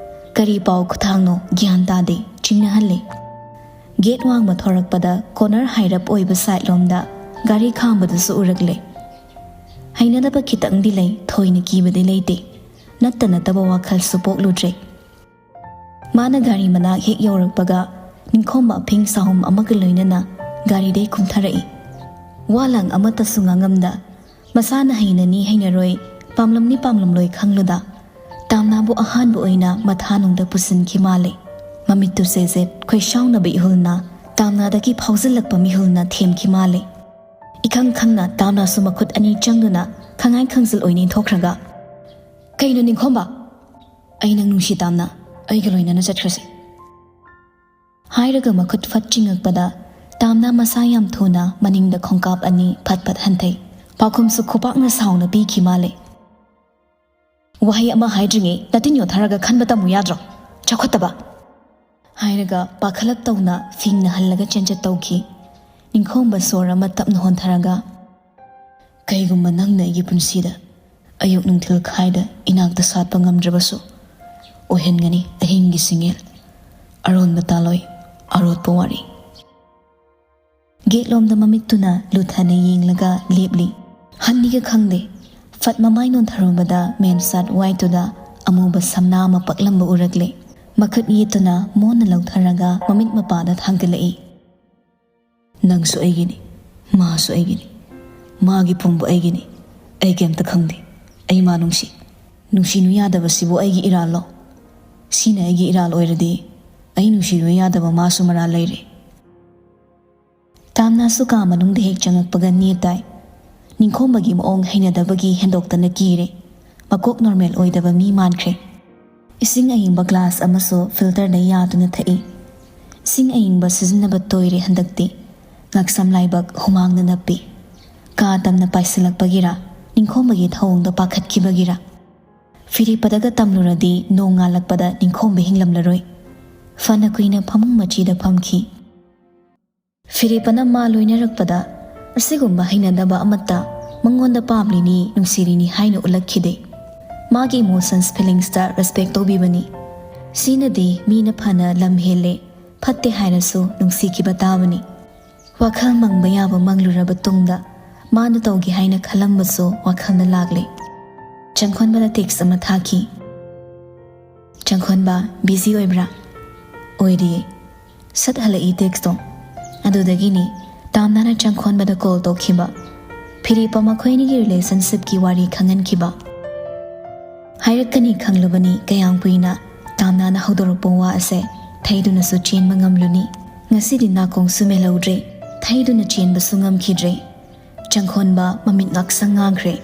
ꯀꯔꯤ ꯄꯥꯎ ꯈꯨꯊꯥꯡꯅꯣ ꯒ꯭ꯌꯥꯟ ꯇꯥꯗꯦ, ꯆꯤꯡꯅꯍꯜꯂꯦ꯫ ꯒꯦꯠ ꯋꯥꯡꯃ ꯊꯣꯔꯛꯄꯗ ꯀꯣꯅꯔ ꯍꯥꯏꯔꯞ ꯑꯣꯏꯕ ꯁꯥꯏꯠ ꯂꯣꯝꯗ ꯒꯥꯔꯤ ꯈꯥꯝꯕꯗꯨꯁꯨ ꯎꯔꯛꯂꯦ꯫ ꯍꯩꯅꯗꯕ ꯈꯤꯇꯪꯗꯤ ꯂꯩ, ꯊꯣꯏꯅ ꯀꯤꯕꯗꯤ ꯂꯩꯇꯦ꯫ ꯅꯠꯇ ꯅꯠꯇꯕ ꯋꯥꯈꯜꯁꯨ ꯄꯣꯛꯂꯨꯗ꯭ꯔꯦ꯫ ꯃꯥꯅ ꯒꯥꯔꯤ ꯃꯅꯥꯛ ꯍꯦꯛ ꯌꯧꯔꯛꯄꯒ ꯅꯤꯡꯈꯣꯝꯕ ꯑꯐꯤꯡ ꯁꯥꯍꯨꯝ ꯑꯃꯒ ꯂꯣꯏꯅꯅ ꯒꯥꯔꯤꯗꯩ ꯀꯨꯝꯊꯔꯛꯏ꯫ ꯋꯥ ꯂꯥꯡ ꯑꯃꯠꯇꯁꯨ ꯉꯥꯡꯉꯝꯗ ꯃꯁꯥꯅ ꯍꯩꯅꯅꯤ ꯍꯩꯅꯔꯣꯏ, ꯄꯥꯝꯂꯝꯅꯤ ꯄꯥꯝꯂꯝꯂꯣꯏ ꯈꯪꯂꯨꯗ ꯇꯥꯝꯅꯥꯕꯨ ꯑꯍꯥꯟꯕ ꯑꯣꯏꯅ ꯃꯊꯥꯅꯨꯡꯗ ꯄꯨꯁꯤꯟꯈꯤ ꯃꯥꯜꯂꯦ꯫ ꯃꯃꯤꯠꯇꯨ ꯆꯦꯖꯦꯠ ꯈꯣꯏꯁꯥꯎꯅꯕ ꯏꯍꯨꯜꯅ ꯇꯥꯝꯅꯥꯗꯒꯤ ꯐꯥꯎꯖꯤꯜꯂꯛꯄ ꯃꯤꯍꯨꯜꯅ ꯊꯦꯝꯈꯤ ꯃꯥꯜꯂꯦ꯫ ꯏꯈꯪ ꯈꯪꯅ ꯇꯥꯝꯅꯥꯁꯨ ꯃꯈꯨꯠ ꯑꯅꯤ ꯆꯪꯗꯨꯅ ꯈꯪꯉꯥꯏ ꯈꯪꯖꯤꯜ ꯑꯣꯏꯅ ꯏꯟꯊꯣꯛꯈ꯭ꯔꯒ, "ꯀꯩꯅꯣ ꯅꯤꯡꯈꯣꯝꯕ?" "ꯑꯩ ꯅꯪ ꯅꯨꯡꯁꯤ ꯇꯥꯝꯅꯥ, ꯑꯩꯒ ꯂꯣꯏꯅꯅ ꯆꯠꯈ꯭ꯔꯁꯤ," ꯍꯥꯏꯔꯒ ꯃꯈꯨꯠ ꯐꯠ ꯆꯤꯡꯉꯛꯄꯗ ꯇꯥꯝꯅꯥ ꯃꯁꯥ ꯌꯥꯝ ꯊꯨꯅ ꯃꯅꯤꯡꯗ ꯈꯣꯡꯀꯥꯞ ꯑꯅꯤ ꯐꯠ ꯐꯠ ꯍꯟꯊꯩ꯫ ꯄꯥꯎꯈꯨꯝꯁꯨ ꯈꯨꯄꯥꯛꯅ ꯁꯥꯎꯅ ꯄꯤꯈꯤ ꯃꯥꯜꯂꯦ꯫ "ꯋꯥꯍꯩ ꯑꯃ ꯍꯥꯏꯗ꯭ꯔꯤꯉꯩ ꯅꯇꯤꯟ ꯌꯣꯠꯊꯔꯒ ꯈꯟꯕ ꯇꯝꯃꯨ ꯌꯥꯗ꯭ꯔꯣ? ꯆꯥꯎꯈꯠꯇꯕ!" ꯍꯥꯏꯔꯒ ꯄꯥꯈꯠꯂꯞ ꯇꯧꯅ ꯐꯤꯡꯅ ꯍꯜꯂꯒ ꯆꯦꯟꯆꯠ ꯇꯧꯈꯤ꯫ ꯅꯤꯡꯈꯣꯝꯕ ꯁꯣꯔ ꯑꯃ ꯇꯞꯅ ꯍꯣꯟꯊꯔꯒ, "ꯀꯩꯒꯨꯝꯕ ꯅꯪꯅ ꯑꯩꯒꯤ ꯄꯨꯟꯁꯤꯗ ꯑꯌꯨꯛ ꯅꯨꯡꯊꯤꯜ ꯈꯥꯏꯗ ꯏꯅꯥꯛꯇ ꯁꯥꯠꯄ ꯉꯝꯗ꯭ꯔꯕꯁꯨ, ꯑꯣꯏꯍꯟꯒꯅꯤ ꯑꯍꯤꯡꯒꯤ ꯁꯤꯡꯉꯦꯜ, ꯑꯔꯣꯟꯕ ꯇꯥꯂꯣꯏ, ꯑꯔꯣꯠꯄ ꯋꯥꯔꯤ"꯫ ꯒꯦꯠꯂꯣꯝꯗ ꯃꯃꯤꯠꯇꯨꯅ ꯂꯨꯊꯅ ꯌꯦꯡꯂꯒ ꯂꯦꯞꯂꯤ꯫ ꯍꯟꯅꯤꯒ ꯈꯪꯗꯦ꯫ ꯐꯠ ꯃꯃꯥꯏ ꯅꯣꯟꯊꯔꯨꯕꯗ ꯃꯦꯟ ꯁꯥꯠ ꯋꯥꯏꯠꯇꯨꯗ ꯑꯃꯨꯕ ꯁꯝꯅꯥ ꯑꯃ ꯄꯛꯂꯝꯕ ꯎꯔꯛꯂꯦ꯫ ꯃꯈꯨꯠ ꯌꯦꯠꯇꯨꯅ ꯃꯣꯟꯅ ꯂꯧꯊꯔꯒ ꯃꯃꯤꯠ ꯃꯄꯥꯗ ꯊꯥꯡꯒꯠꯂꯛꯏ꯫ "ꯅꯪꯁꯨ ꯑꯩꯒꯤꯅꯤ, ꯃꯥꯁꯨ ꯑꯩꯒꯤꯅꯤ, ꯃꯥꯒꯤ ꯄꯨꯝꯕ ꯑꯩꯒꯤꯅꯤ꯫ ꯑꯩ ꯀꯩꯝꯇ ꯈꯪꯗꯦ꯫ ꯑꯩ ꯃꯥ ꯅꯨꯡꯁꯤ꯫ ꯅꯨꯡꯁꯤꯅꯨ ꯌꯥꯗꯕꯁꯤꯕꯨ ꯑꯩꯒꯤ ꯏꯔꯥꯜꯂꯣ? ꯁꯤꯅ ꯑꯩꯒꯤ ꯏꯔꯥꯜ ꯑꯣꯏꯔꯗꯤ ꯑꯩ ꯅꯨꯡꯁꯤꯅꯨ ꯌꯥꯗꯕ ꯃꯥꯁꯨ ꯃꯔꯥꯜ ꯂꯩꯔꯦ"꯫ ꯇꯥꯝꯅꯥꯁꯨ ꯀꯥ ꯃꯅꯨꯡꯗ ꯍꯦꯛ ꯆꯪꯉꯛꯄꯒ ꯅꯦ ꯇꯥꯏ꯫ ꯅꯤꯡꯈꯣꯝꯕꯒꯤ ꯃꯑꯣꯡ ꯍꯩꯅꯗꯕꯒꯤ ꯍꯦꯟꯗꯣꯛꯇꯅ ꯀꯤꯔꯦ꯫ ꯃꯀꯣꯛ ꯅꯣꯔꯃꯦꯜ ꯑꯣꯏꯗꯕ ꯃꯤ ꯃꯥꯟꯈ꯭ꯔꯦ꯫ ꯏꯁꯤꯡ ꯑꯏꯪꯕ ꯒ꯭ꯂꯥꯁ ꯑꯃꯁꯨ ꯐꯤꯜꯇꯔꯗ ꯌꯥꯗꯨꯅ ꯊꯛꯏ꯫ ꯏꯁꯤꯡ ꯑꯏꯪꯕ ꯁꯤꯖꯤꯟꯅꯕ ꯇꯣꯏꯔꯦ ꯍꯟꯗꯛꯇꯤ꯫ ꯉꯛꯁꯝ ꯂꯥꯏꯕꯛ ꯍꯨꯃꯥꯡꯅ ꯅꯞꯄꯤ꯫ ꯀꯥ ꯇꯝꯅ ꯄꯥꯏꯁꯤꯜꯂꯛꯄꯒꯤꯔ, ꯅꯤꯡꯈꯣꯝꯕꯒꯤ ꯊꯧꯑꯣꯡꯗ ꯄꯥꯈꯠꯈꯤꯕꯒꯤꯔ? ꯐꯤꯔꯦꯞꯄꯗꯒ ꯇꯝꯂꯨꯔꯗꯤ ꯅꯣꯡ ꯉꯥꯜꯂꯛꯄꯗ ꯅꯤꯡꯈꯣꯝꯕ ꯍꯤꯡꯂꯝꯂꯔꯣꯏ꯫ ꯐꯅ ꯀꯨꯏꯅ ꯐꯃꯨꯡ ꯃꯆꯤꯗ ꯐꯝꯈꯤ꯫ ꯐꯤꯔꯦꯞꯄꯅ ꯃꯥ ꯂꯣꯏꯅꯔꯛꯄꯗ ꯑꯁꯤꯒꯨꯝꯕ ꯍꯩꯅꯗꯕ ꯑꯃꯠꯇ ꯃꯉꯣꯟꯗ ꯄꯥꯝꯂꯤꯅꯤ, ꯅꯨꯡꯁꯤꯔꯤꯅꯤ ꯍꯥꯏꯅ ꯎꯠꯂꯛꯈꯤꯗꯦ꯫ ꯃꯥꯒꯤ ꯏꯃꯣꯁꯟꯁ, ꯐꯤꯂꯤꯡꯁꯇ ꯔꯦꯁꯄꯦꯛ ꯇꯧꯕꯤꯕꯅꯤ꯫ ꯁꯤꯅꯗꯤ ꯃꯤꯅ ꯐꯅ ꯂꯝ ꯍꯦꯜꯂꯦ, ꯐꯠꯇꯦ ꯍꯥꯏꯔꯁꯨ ꯅꯨꯡꯁꯤꯈꯤꯕ ꯇꯥꯕꯅꯤ꯫ ꯋꯥꯈꯜ ꯃꯪꯕ ꯌꯥꯕ ꯃꯪꯂꯨꯔꯕ ꯇꯨꯡꯗ ꯃꯥꯅ ꯇꯧꯒꯦ ꯍꯥꯏꯅ ꯈꯜꯂꯝꯕꯁꯨ ꯋꯥꯈꯜꯗ ꯂꯥꯛꯂꯦ꯫ ꯆꯪꯈꯣꯟꯕꯗ ꯇꯦꯛꯁ ꯑꯃ ꯊꯥꯈꯤ꯫ "ꯆꯪꯈꯣꯟꯕ, ꯕꯤꯖꯤ ꯑꯣꯏꯕ꯭ꯔꯥ?" "ꯑꯣꯏꯔꯤꯌꯦ"꯫ ꯁꯠ ꯍꯜꯂꯛꯏ ꯇꯦꯛꯁꯇꯣ꯫ ꯑꯗꯨꯗꯒꯤꯅꯤ ꯇꯥꯝꯅꯥꯅ ꯆꯪꯈꯣꯟꯕꯗ ꯀꯣꯜ ꯇꯧꯈꯤꯕ꯫ ꯐꯤꯔꯦꯞꯄ ꯃꯈꯣꯏ ꯑꯅꯤꯒꯤ ꯔꯤꯂꯦꯁꯟꯁꯤꯞꯀꯤ ꯋꯥꯔꯤ ꯈꯪꯍꯟꯈꯤꯕ꯫ ꯍꯥꯏꯔꯛꯀꯅꯤ ꯈꯪꯂꯨꯕꯅꯤ ꯀꯌꯥꯝ ꯀꯨꯏꯅ ꯇꯥꯝꯅꯥꯅ ꯍꯧꯗꯣꯔꯛꯄ ꯋꯥ ꯑꯁꯦ ꯊꯩꯗꯨꯅꯁꯨ ꯆꯦꯟꯕ ꯉꯝꯂꯨꯅꯤ꯫ ꯉꯁꯤꯗꯤ ꯅꯥꯀꯣꯡꯁꯨ ꯃꯦꯜꯍꯧꯗ꯭ꯔꯦ, ꯊꯩꯗꯨꯅ ꯆꯦꯟꯕꯁꯨ ꯉꯝꯈꯤꯗ꯭ꯔꯦ꯫ ꯆꯪꯈꯣꯟꯕ ꯃꯃꯤꯠ ꯉꯥꯛꯁꯪ ꯉꯥꯡꯈ꯭ꯔꯦ꯫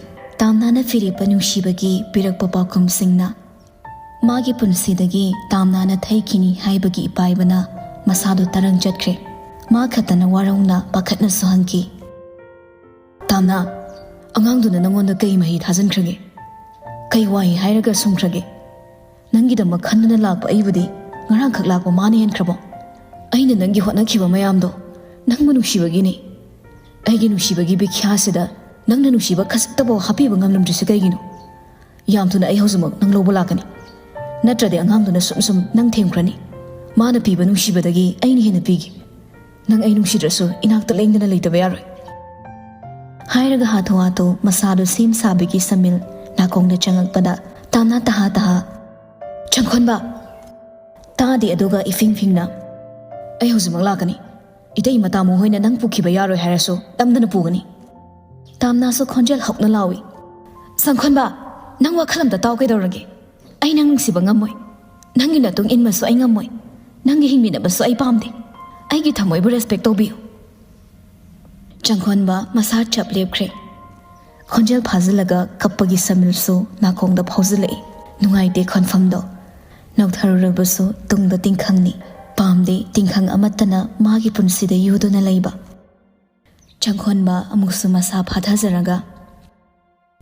ꯇꯥꯝꯅꯥꯅ ꯐꯤꯔꯦꯞꯄ ꯅꯨꯡꯁꯤꯕꯒꯤ ꯄꯤꯔꯛꯄ ꯄꯥꯎꯈꯨꯝꯁꯤꯡꯅ ꯃꯥꯒꯤ ꯄꯨꯟꯁꯤꯗꯒꯤ ꯇꯥꯝꯅꯥꯅ ꯊꯩꯈꯤꯅꯤ ꯍꯥꯏꯕꯒꯤ ꯏꯄꯥꯏꯕꯅ ꯃꯁꯥꯗꯨ ꯇꯔꯪ ꯆꯠꯈ꯭ꯔꯦ꯫ ꯃꯥ ꯈꯛꯇꯅ ꯋꯥꯔꯧꯅ ꯄꯥꯈꯠꯅꯁꯨ ꯍꯪꯈꯤ, "ꯇꯥꯝꯅꯥ, ꯑꯉꯥꯡꯗꯨꯅ ꯅꯪꯉꯣꯟꯗ ꯀꯩ ꯃꯍꯩ ꯊꯥꯖꯤꯟꯈ꯭ꯔꯒꯦ? ꯀꯩ ꯋꯥꯍꯩ ꯍꯥꯏꯔꯒ ꯁꯨꯝꯈ꯭ꯔꯒꯦ? ꯅꯪꯒꯤꯗꯃꯛ ꯈꯟꯗꯨꯅ ꯂꯥꯛꯄ ꯑꯩꯕꯨꯗꯤ ꯉꯔꯥꯡꯈꯛ ꯂꯥꯛꯄ ꯃꯥꯅ ꯍꯦꯟꯈ꯭ꯔꯕꯣ? ꯑꯩꯅ ꯅꯪꯒꯤ ꯍꯣꯠꯅꯈꯤꯕ ꯃꯌꯥꯝꯗꯣ ꯅꯪꯕꯨ ꯅꯨꯡꯁꯤꯕꯒꯤꯅꯤ꯫ ꯑꯩꯒꯤ ꯅꯨꯡꯁꯤꯕꯒꯤ ꯕꯤꯈ꯭ꯌꯥꯁꯤꯗ ꯅꯪꯅ ꯅꯨꯡꯁꯤꯕ ꯈꯖꯤꯛꯇꯐꯥꯎ ꯍꯥꯞꯄꯤꯕ ꯉꯝꯂꯝꯗ꯭ꯔꯤꯁꯦ ꯀꯩꯒꯤꯅꯣ? ꯌꯥꯝ ꯊꯨꯅ ꯑꯩ ꯍꯧꯖꯤꯛꯃꯛ ꯅꯪ ꯂꯧꯕ ꯂꯥꯛꯀꯅꯤ꯫ ꯅꯠꯇ꯭ꯔꯗꯤ ꯑꯉꯥꯡꯗꯨꯅ ꯁꯨꯝ ꯁꯨꯝ ꯅꯪ ꯊꯦꯝꯈ꯭ꯔꯅꯤ꯫ ꯃꯥꯅ ꯄꯤꯕ ꯅꯨꯡꯁꯤꯕꯗꯒꯤ ꯑꯩꯅ ꯍꯦꯟꯅ ꯄꯤꯒꯦ꯫ ꯅꯪ ꯑꯩ ꯅꯨꯡꯁꯤꯗ꯭ꯔꯁꯨ ꯏꯅꯥꯛꯇ ꯂꯦꯡꯗꯅ ꯂꯩꯇꯕ ꯌꯥꯔꯣꯏ꯫" ꯍꯥꯏꯔꯒ ꯍꯥꯊꯨ ꯍꯥꯊꯨ ꯃꯁꯥꯗꯨ ꯁꯦꯝ ꯁꯥꯕꯒꯤ ꯁꯃꯤꯜ ꯅꯥꯀꯣꯡꯗ ꯆꯪꯉꯛꯄꯗ ꯇꯥꯝꯅꯥ ꯇꯍꯥ ꯇꯍꯥ, "ꯆꯪꯈꯣꯟꯕ!" ꯇꯥꯗꯦ꯫ ꯑꯗꯨꯒ ꯏꯐꯤꯡ ꯐꯤꯡꯅ, "ꯑꯩ ꯍꯧꯖꯤꯛꯃꯛ ꯂꯥꯛꯀꯅꯤ꯫ ꯏꯇꯩ ꯃꯇꯥꯃꯨ ꯍꯣꯏꯅ ꯅꯪ ꯄꯨꯈꯤꯕ ꯌꯥꯔꯣꯏ ꯍꯥꯏꯔꯁꯨ ꯅꯝꯗꯅ ꯄꯨꯒꯅꯤ꯫" ꯇꯥꯝꯅꯥꯁꯨ ꯈꯣꯟꯖꯦꯜ ꯍꯧꯅ ꯂꯥꯎꯏ, "ꯆꯪꯈꯣꯟꯕ, ꯅꯪ ꯋꯥꯈꯜ ꯑꯝꯇ ꯇꯥꯎ꯫ ꯀꯩꯗꯧꯔꯒꯦ? ꯑꯩ ꯅꯪ ꯅꯨꯡꯁꯤꯕ ꯉꯝꯃꯣꯏ꯫ ꯅꯪꯒꯤ ꯃꯇꯨꯡ ꯏꯟꯕꯁꯨ ꯑꯩ ꯉꯝꯃꯣꯏ꯫ ꯅꯪꯒꯤ ꯍꯤꯡꯃꯤꯟꯅꯕꯁꯨ ꯑꯩ ꯄꯥꯝꯗꯦ꯫ ꯑꯩꯒꯤ ꯊꯃꯣꯏꯕꯨ ꯔꯦꯁꯄꯦꯛ ꯇꯧꯕꯤꯌꯨ꯫" ꯆꯪꯈꯣꯟꯕ ꯃꯁꯥ ꯆꯞ ꯂꯦꯞꯈ꯭ꯔꯦ꯫ ꯈꯣꯟꯖꯦꯜ ꯐꯥꯖꯤꯜꯂꯒ ꯀꯞꯄꯒꯤ ꯁꯃꯤꯜꯁꯨ ꯅꯥꯀꯣꯡꯗ ꯐꯥꯎꯖꯤꯜꯂꯛꯏ꯫ ꯅꯨꯡꯉꯥꯏꯇꯦ ꯈꯣꯟꯐꯝꯗꯣ꯫ ꯅꯧꯊꯔꯨꯔꯕꯁꯨ ꯇꯨꯡꯗ ꯇꯤꯡꯈꯪꯅꯤ꯫ ꯄꯥꯝꯗꯦ ꯇꯤꯡꯈꯪ ꯑꯃꯠꯇꯅ ꯃꯥꯒꯤ ꯄꯨꯟꯁꯤꯗ ꯌꯨꯗꯨꯅ ꯂꯩꯕ꯫ ꯆꯪꯈꯣꯟꯕ ꯑꯃꯨꯛꯁꯨ ꯃꯁꯥ ꯐꯥꯊꯖꯔꯒ,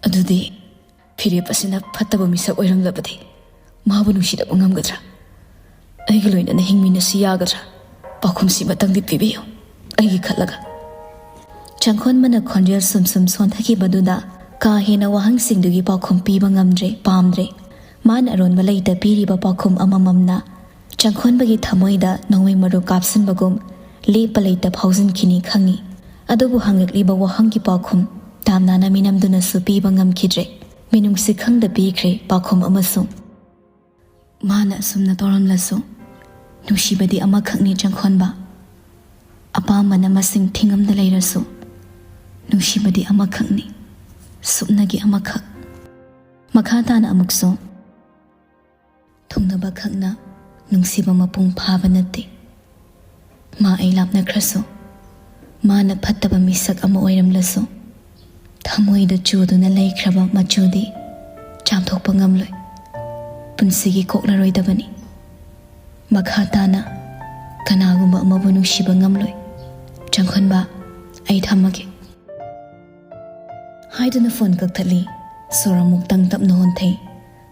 "ꯑꯗꯨꯗꯤ ꯐꯤꯔꯦꯞ ꯑꯁꯤꯅ ꯐꯠꯇꯕ ꯃꯤꯁꯛ ꯑꯣꯏꯔꯝꯂꯕꯗꯤ ꯃꯥꯕꯨ ꯅꯨꯡꯁꯤꯗꯕ ꯉꯝꯒꯗ꯭ꯔꯥ? ꯑꯩꯒ ꯂꯣꯏꯅꯅ ꯍꯤꯡꯃꯤꯟꯅꯁꯤ ꯌꯥꯒꯗ꯭ꯔꯥ? ꯄꯥꯎꯈꯨꯝꯁꯤꯃꯇꯪꯗꯤ ꯄꯤꯕꯤꯌꯨ, ꯑꯩꯒꯤ ꯈꯜꯂꯒ꯫" ꯆꯪꯈꯣꯟꯕꯅ ꯈꯣꯟꯖꯦꯜ ꯁꯨꯝ ꯁꯨꯝ ꯁꯣꯟꯊꯈꯤꯕꯗꯨꯗ ꯀꯥ ꯍꯦꯟꯅ ꯋꯥꯍꯪꯁꯤꯡꯗꯨꯒꯤ ꯄꯥꯎꯈꯨꯝ ꯄꯤꯕ ꯉꯝꯗ꯭ꯔꯦ, ꯄꯥꯝꯗ꯭ꯔꯦ꯫ ꯃꯥꯅ ꯑꯔꯣꯟꯕ ꯂꯩꯇ ꯄꯤꯔꯤꯕ ꯄꯥꯎꯈꯨꯝ ꯑꯃꯃꯝꯅ ꯆꯪꯈꯣꯟꯕꯒꯤ ꯊꯃꯣꯏꯗ ꯅꯣꯡꯃꯩ ꯃꯔꯨ ꯀꯥꯞꯁꯤꯟꯕꯒꯨꯝ ꯂꯦꯞꯄ ꯂꯩꯇ ꯐꯥꯎꯖꯤꯟꯈꯤꯅꯤ ꯈꯪꯏ꯫ ꯑꯗꯨꯕꯨ ꯍꯪꯂꯛꯂꯤꯕ ꯋꯥꯍꯪꯒꯤ ꯄꯥꯎꯈꯨꯝ ꯇꯥꯝꯅꯥꯅ ꯃꯤꯅꯝꯗꯨꯅꯁꯨ ꯄꯤꯕ ꯉꯝꯈꯤꯗ꯭ꯔꯦ꯫ ꯃꯤꯅꯨꯡꯁꯤ ꯈꯪꯗ ꯄꯤꯈ꯭ꯔꯦ ꯄꯥꯎꯈꯨꯝ ꯑꯃꯁꯨ꯫ ꯃꯥꯅ ꯑꯁꯨꯝꯅ ꯇꯧꯔꯝꯂꯁꯨ, ꯅꯨꯡꯁꯤꯕꯗꯤ ꯑꯃꯈꯛꯅꯤ ꯆꯪꯈꯣꯟꯕ꯫ ꯑꯄꯥꯝꯕꯅ ꯃꯁꯤꯡ ꯊꯤꯉꯝꯗ ꯂꯩꯔꯁꯨ, ꯅꯨꯡꯁꯤꯕꯗꯤ ꯑꯃꯈꯛꯅꯤ, ꯁꯨꯞꯅꯒꯤ ꯑꯃꯈꯛ꯫ ꯃꯈꯥ ꯇꯥꯅ ꯑꯃꯨꯛꯁꯨ, ꯊꯨꯡꯅꯕ ꯈꯛꯅ ꯅꯨꯡꯁꯤꯕ ꯃꯄꯨꯡ ꯐꯥꯕ ꯅꯠꯇꯦ꯫ ꯃꯥ ꯑꯩ ꯂꯥꯞꯅꯈ꯭ꯔꯁꯨ, ꯃꯥꯅ ꯐꯠꯇꯕ ꯃꯤꯁꯛ ꯑꯃ ꯑꯣꯏꯔꯝꯂꯁꯨ, ꯊꯃꯣꯏꯗ ꯆꯨꯗꯨꯅ ꯂꯩꯈ꯭ꯔꯕ ꯃꯆꯨꯗꯤ ꯆꯥꯝꯊꯣꯛꯄ ꯉꯝꯂꯣꯏ꯫ ꯄꯨꯟꯁꯤꯒꯤ ꯀꯣꯛꯂꯔꯣꯏꯗꯕꯅꯤ꯫ ꯃꯈꯥ ꯇꯥꯅ ꯀꯅꯥꯒꯨꯝꯕ ꯑꯃꯕꯨ ꯅꯨꯡꯁꯤꯕ ꯉꯝꯂꯣꯏ꯫ ꯆꯪꯈꯣꯟꯕ, ꯑꯩ ꯊꯝꯃꯒꯦ꯫ ꯍꯥꯏꯗꯨꯅ ꯐꯣꯟ ꯀꯛꯊꯠꯂꯤ꯫ ꯁꯣꯔ ꯑꯃꯨꯛꯇꯪ ꯇꯞꯅ ꯍꯣꯟꯊꯩ꯫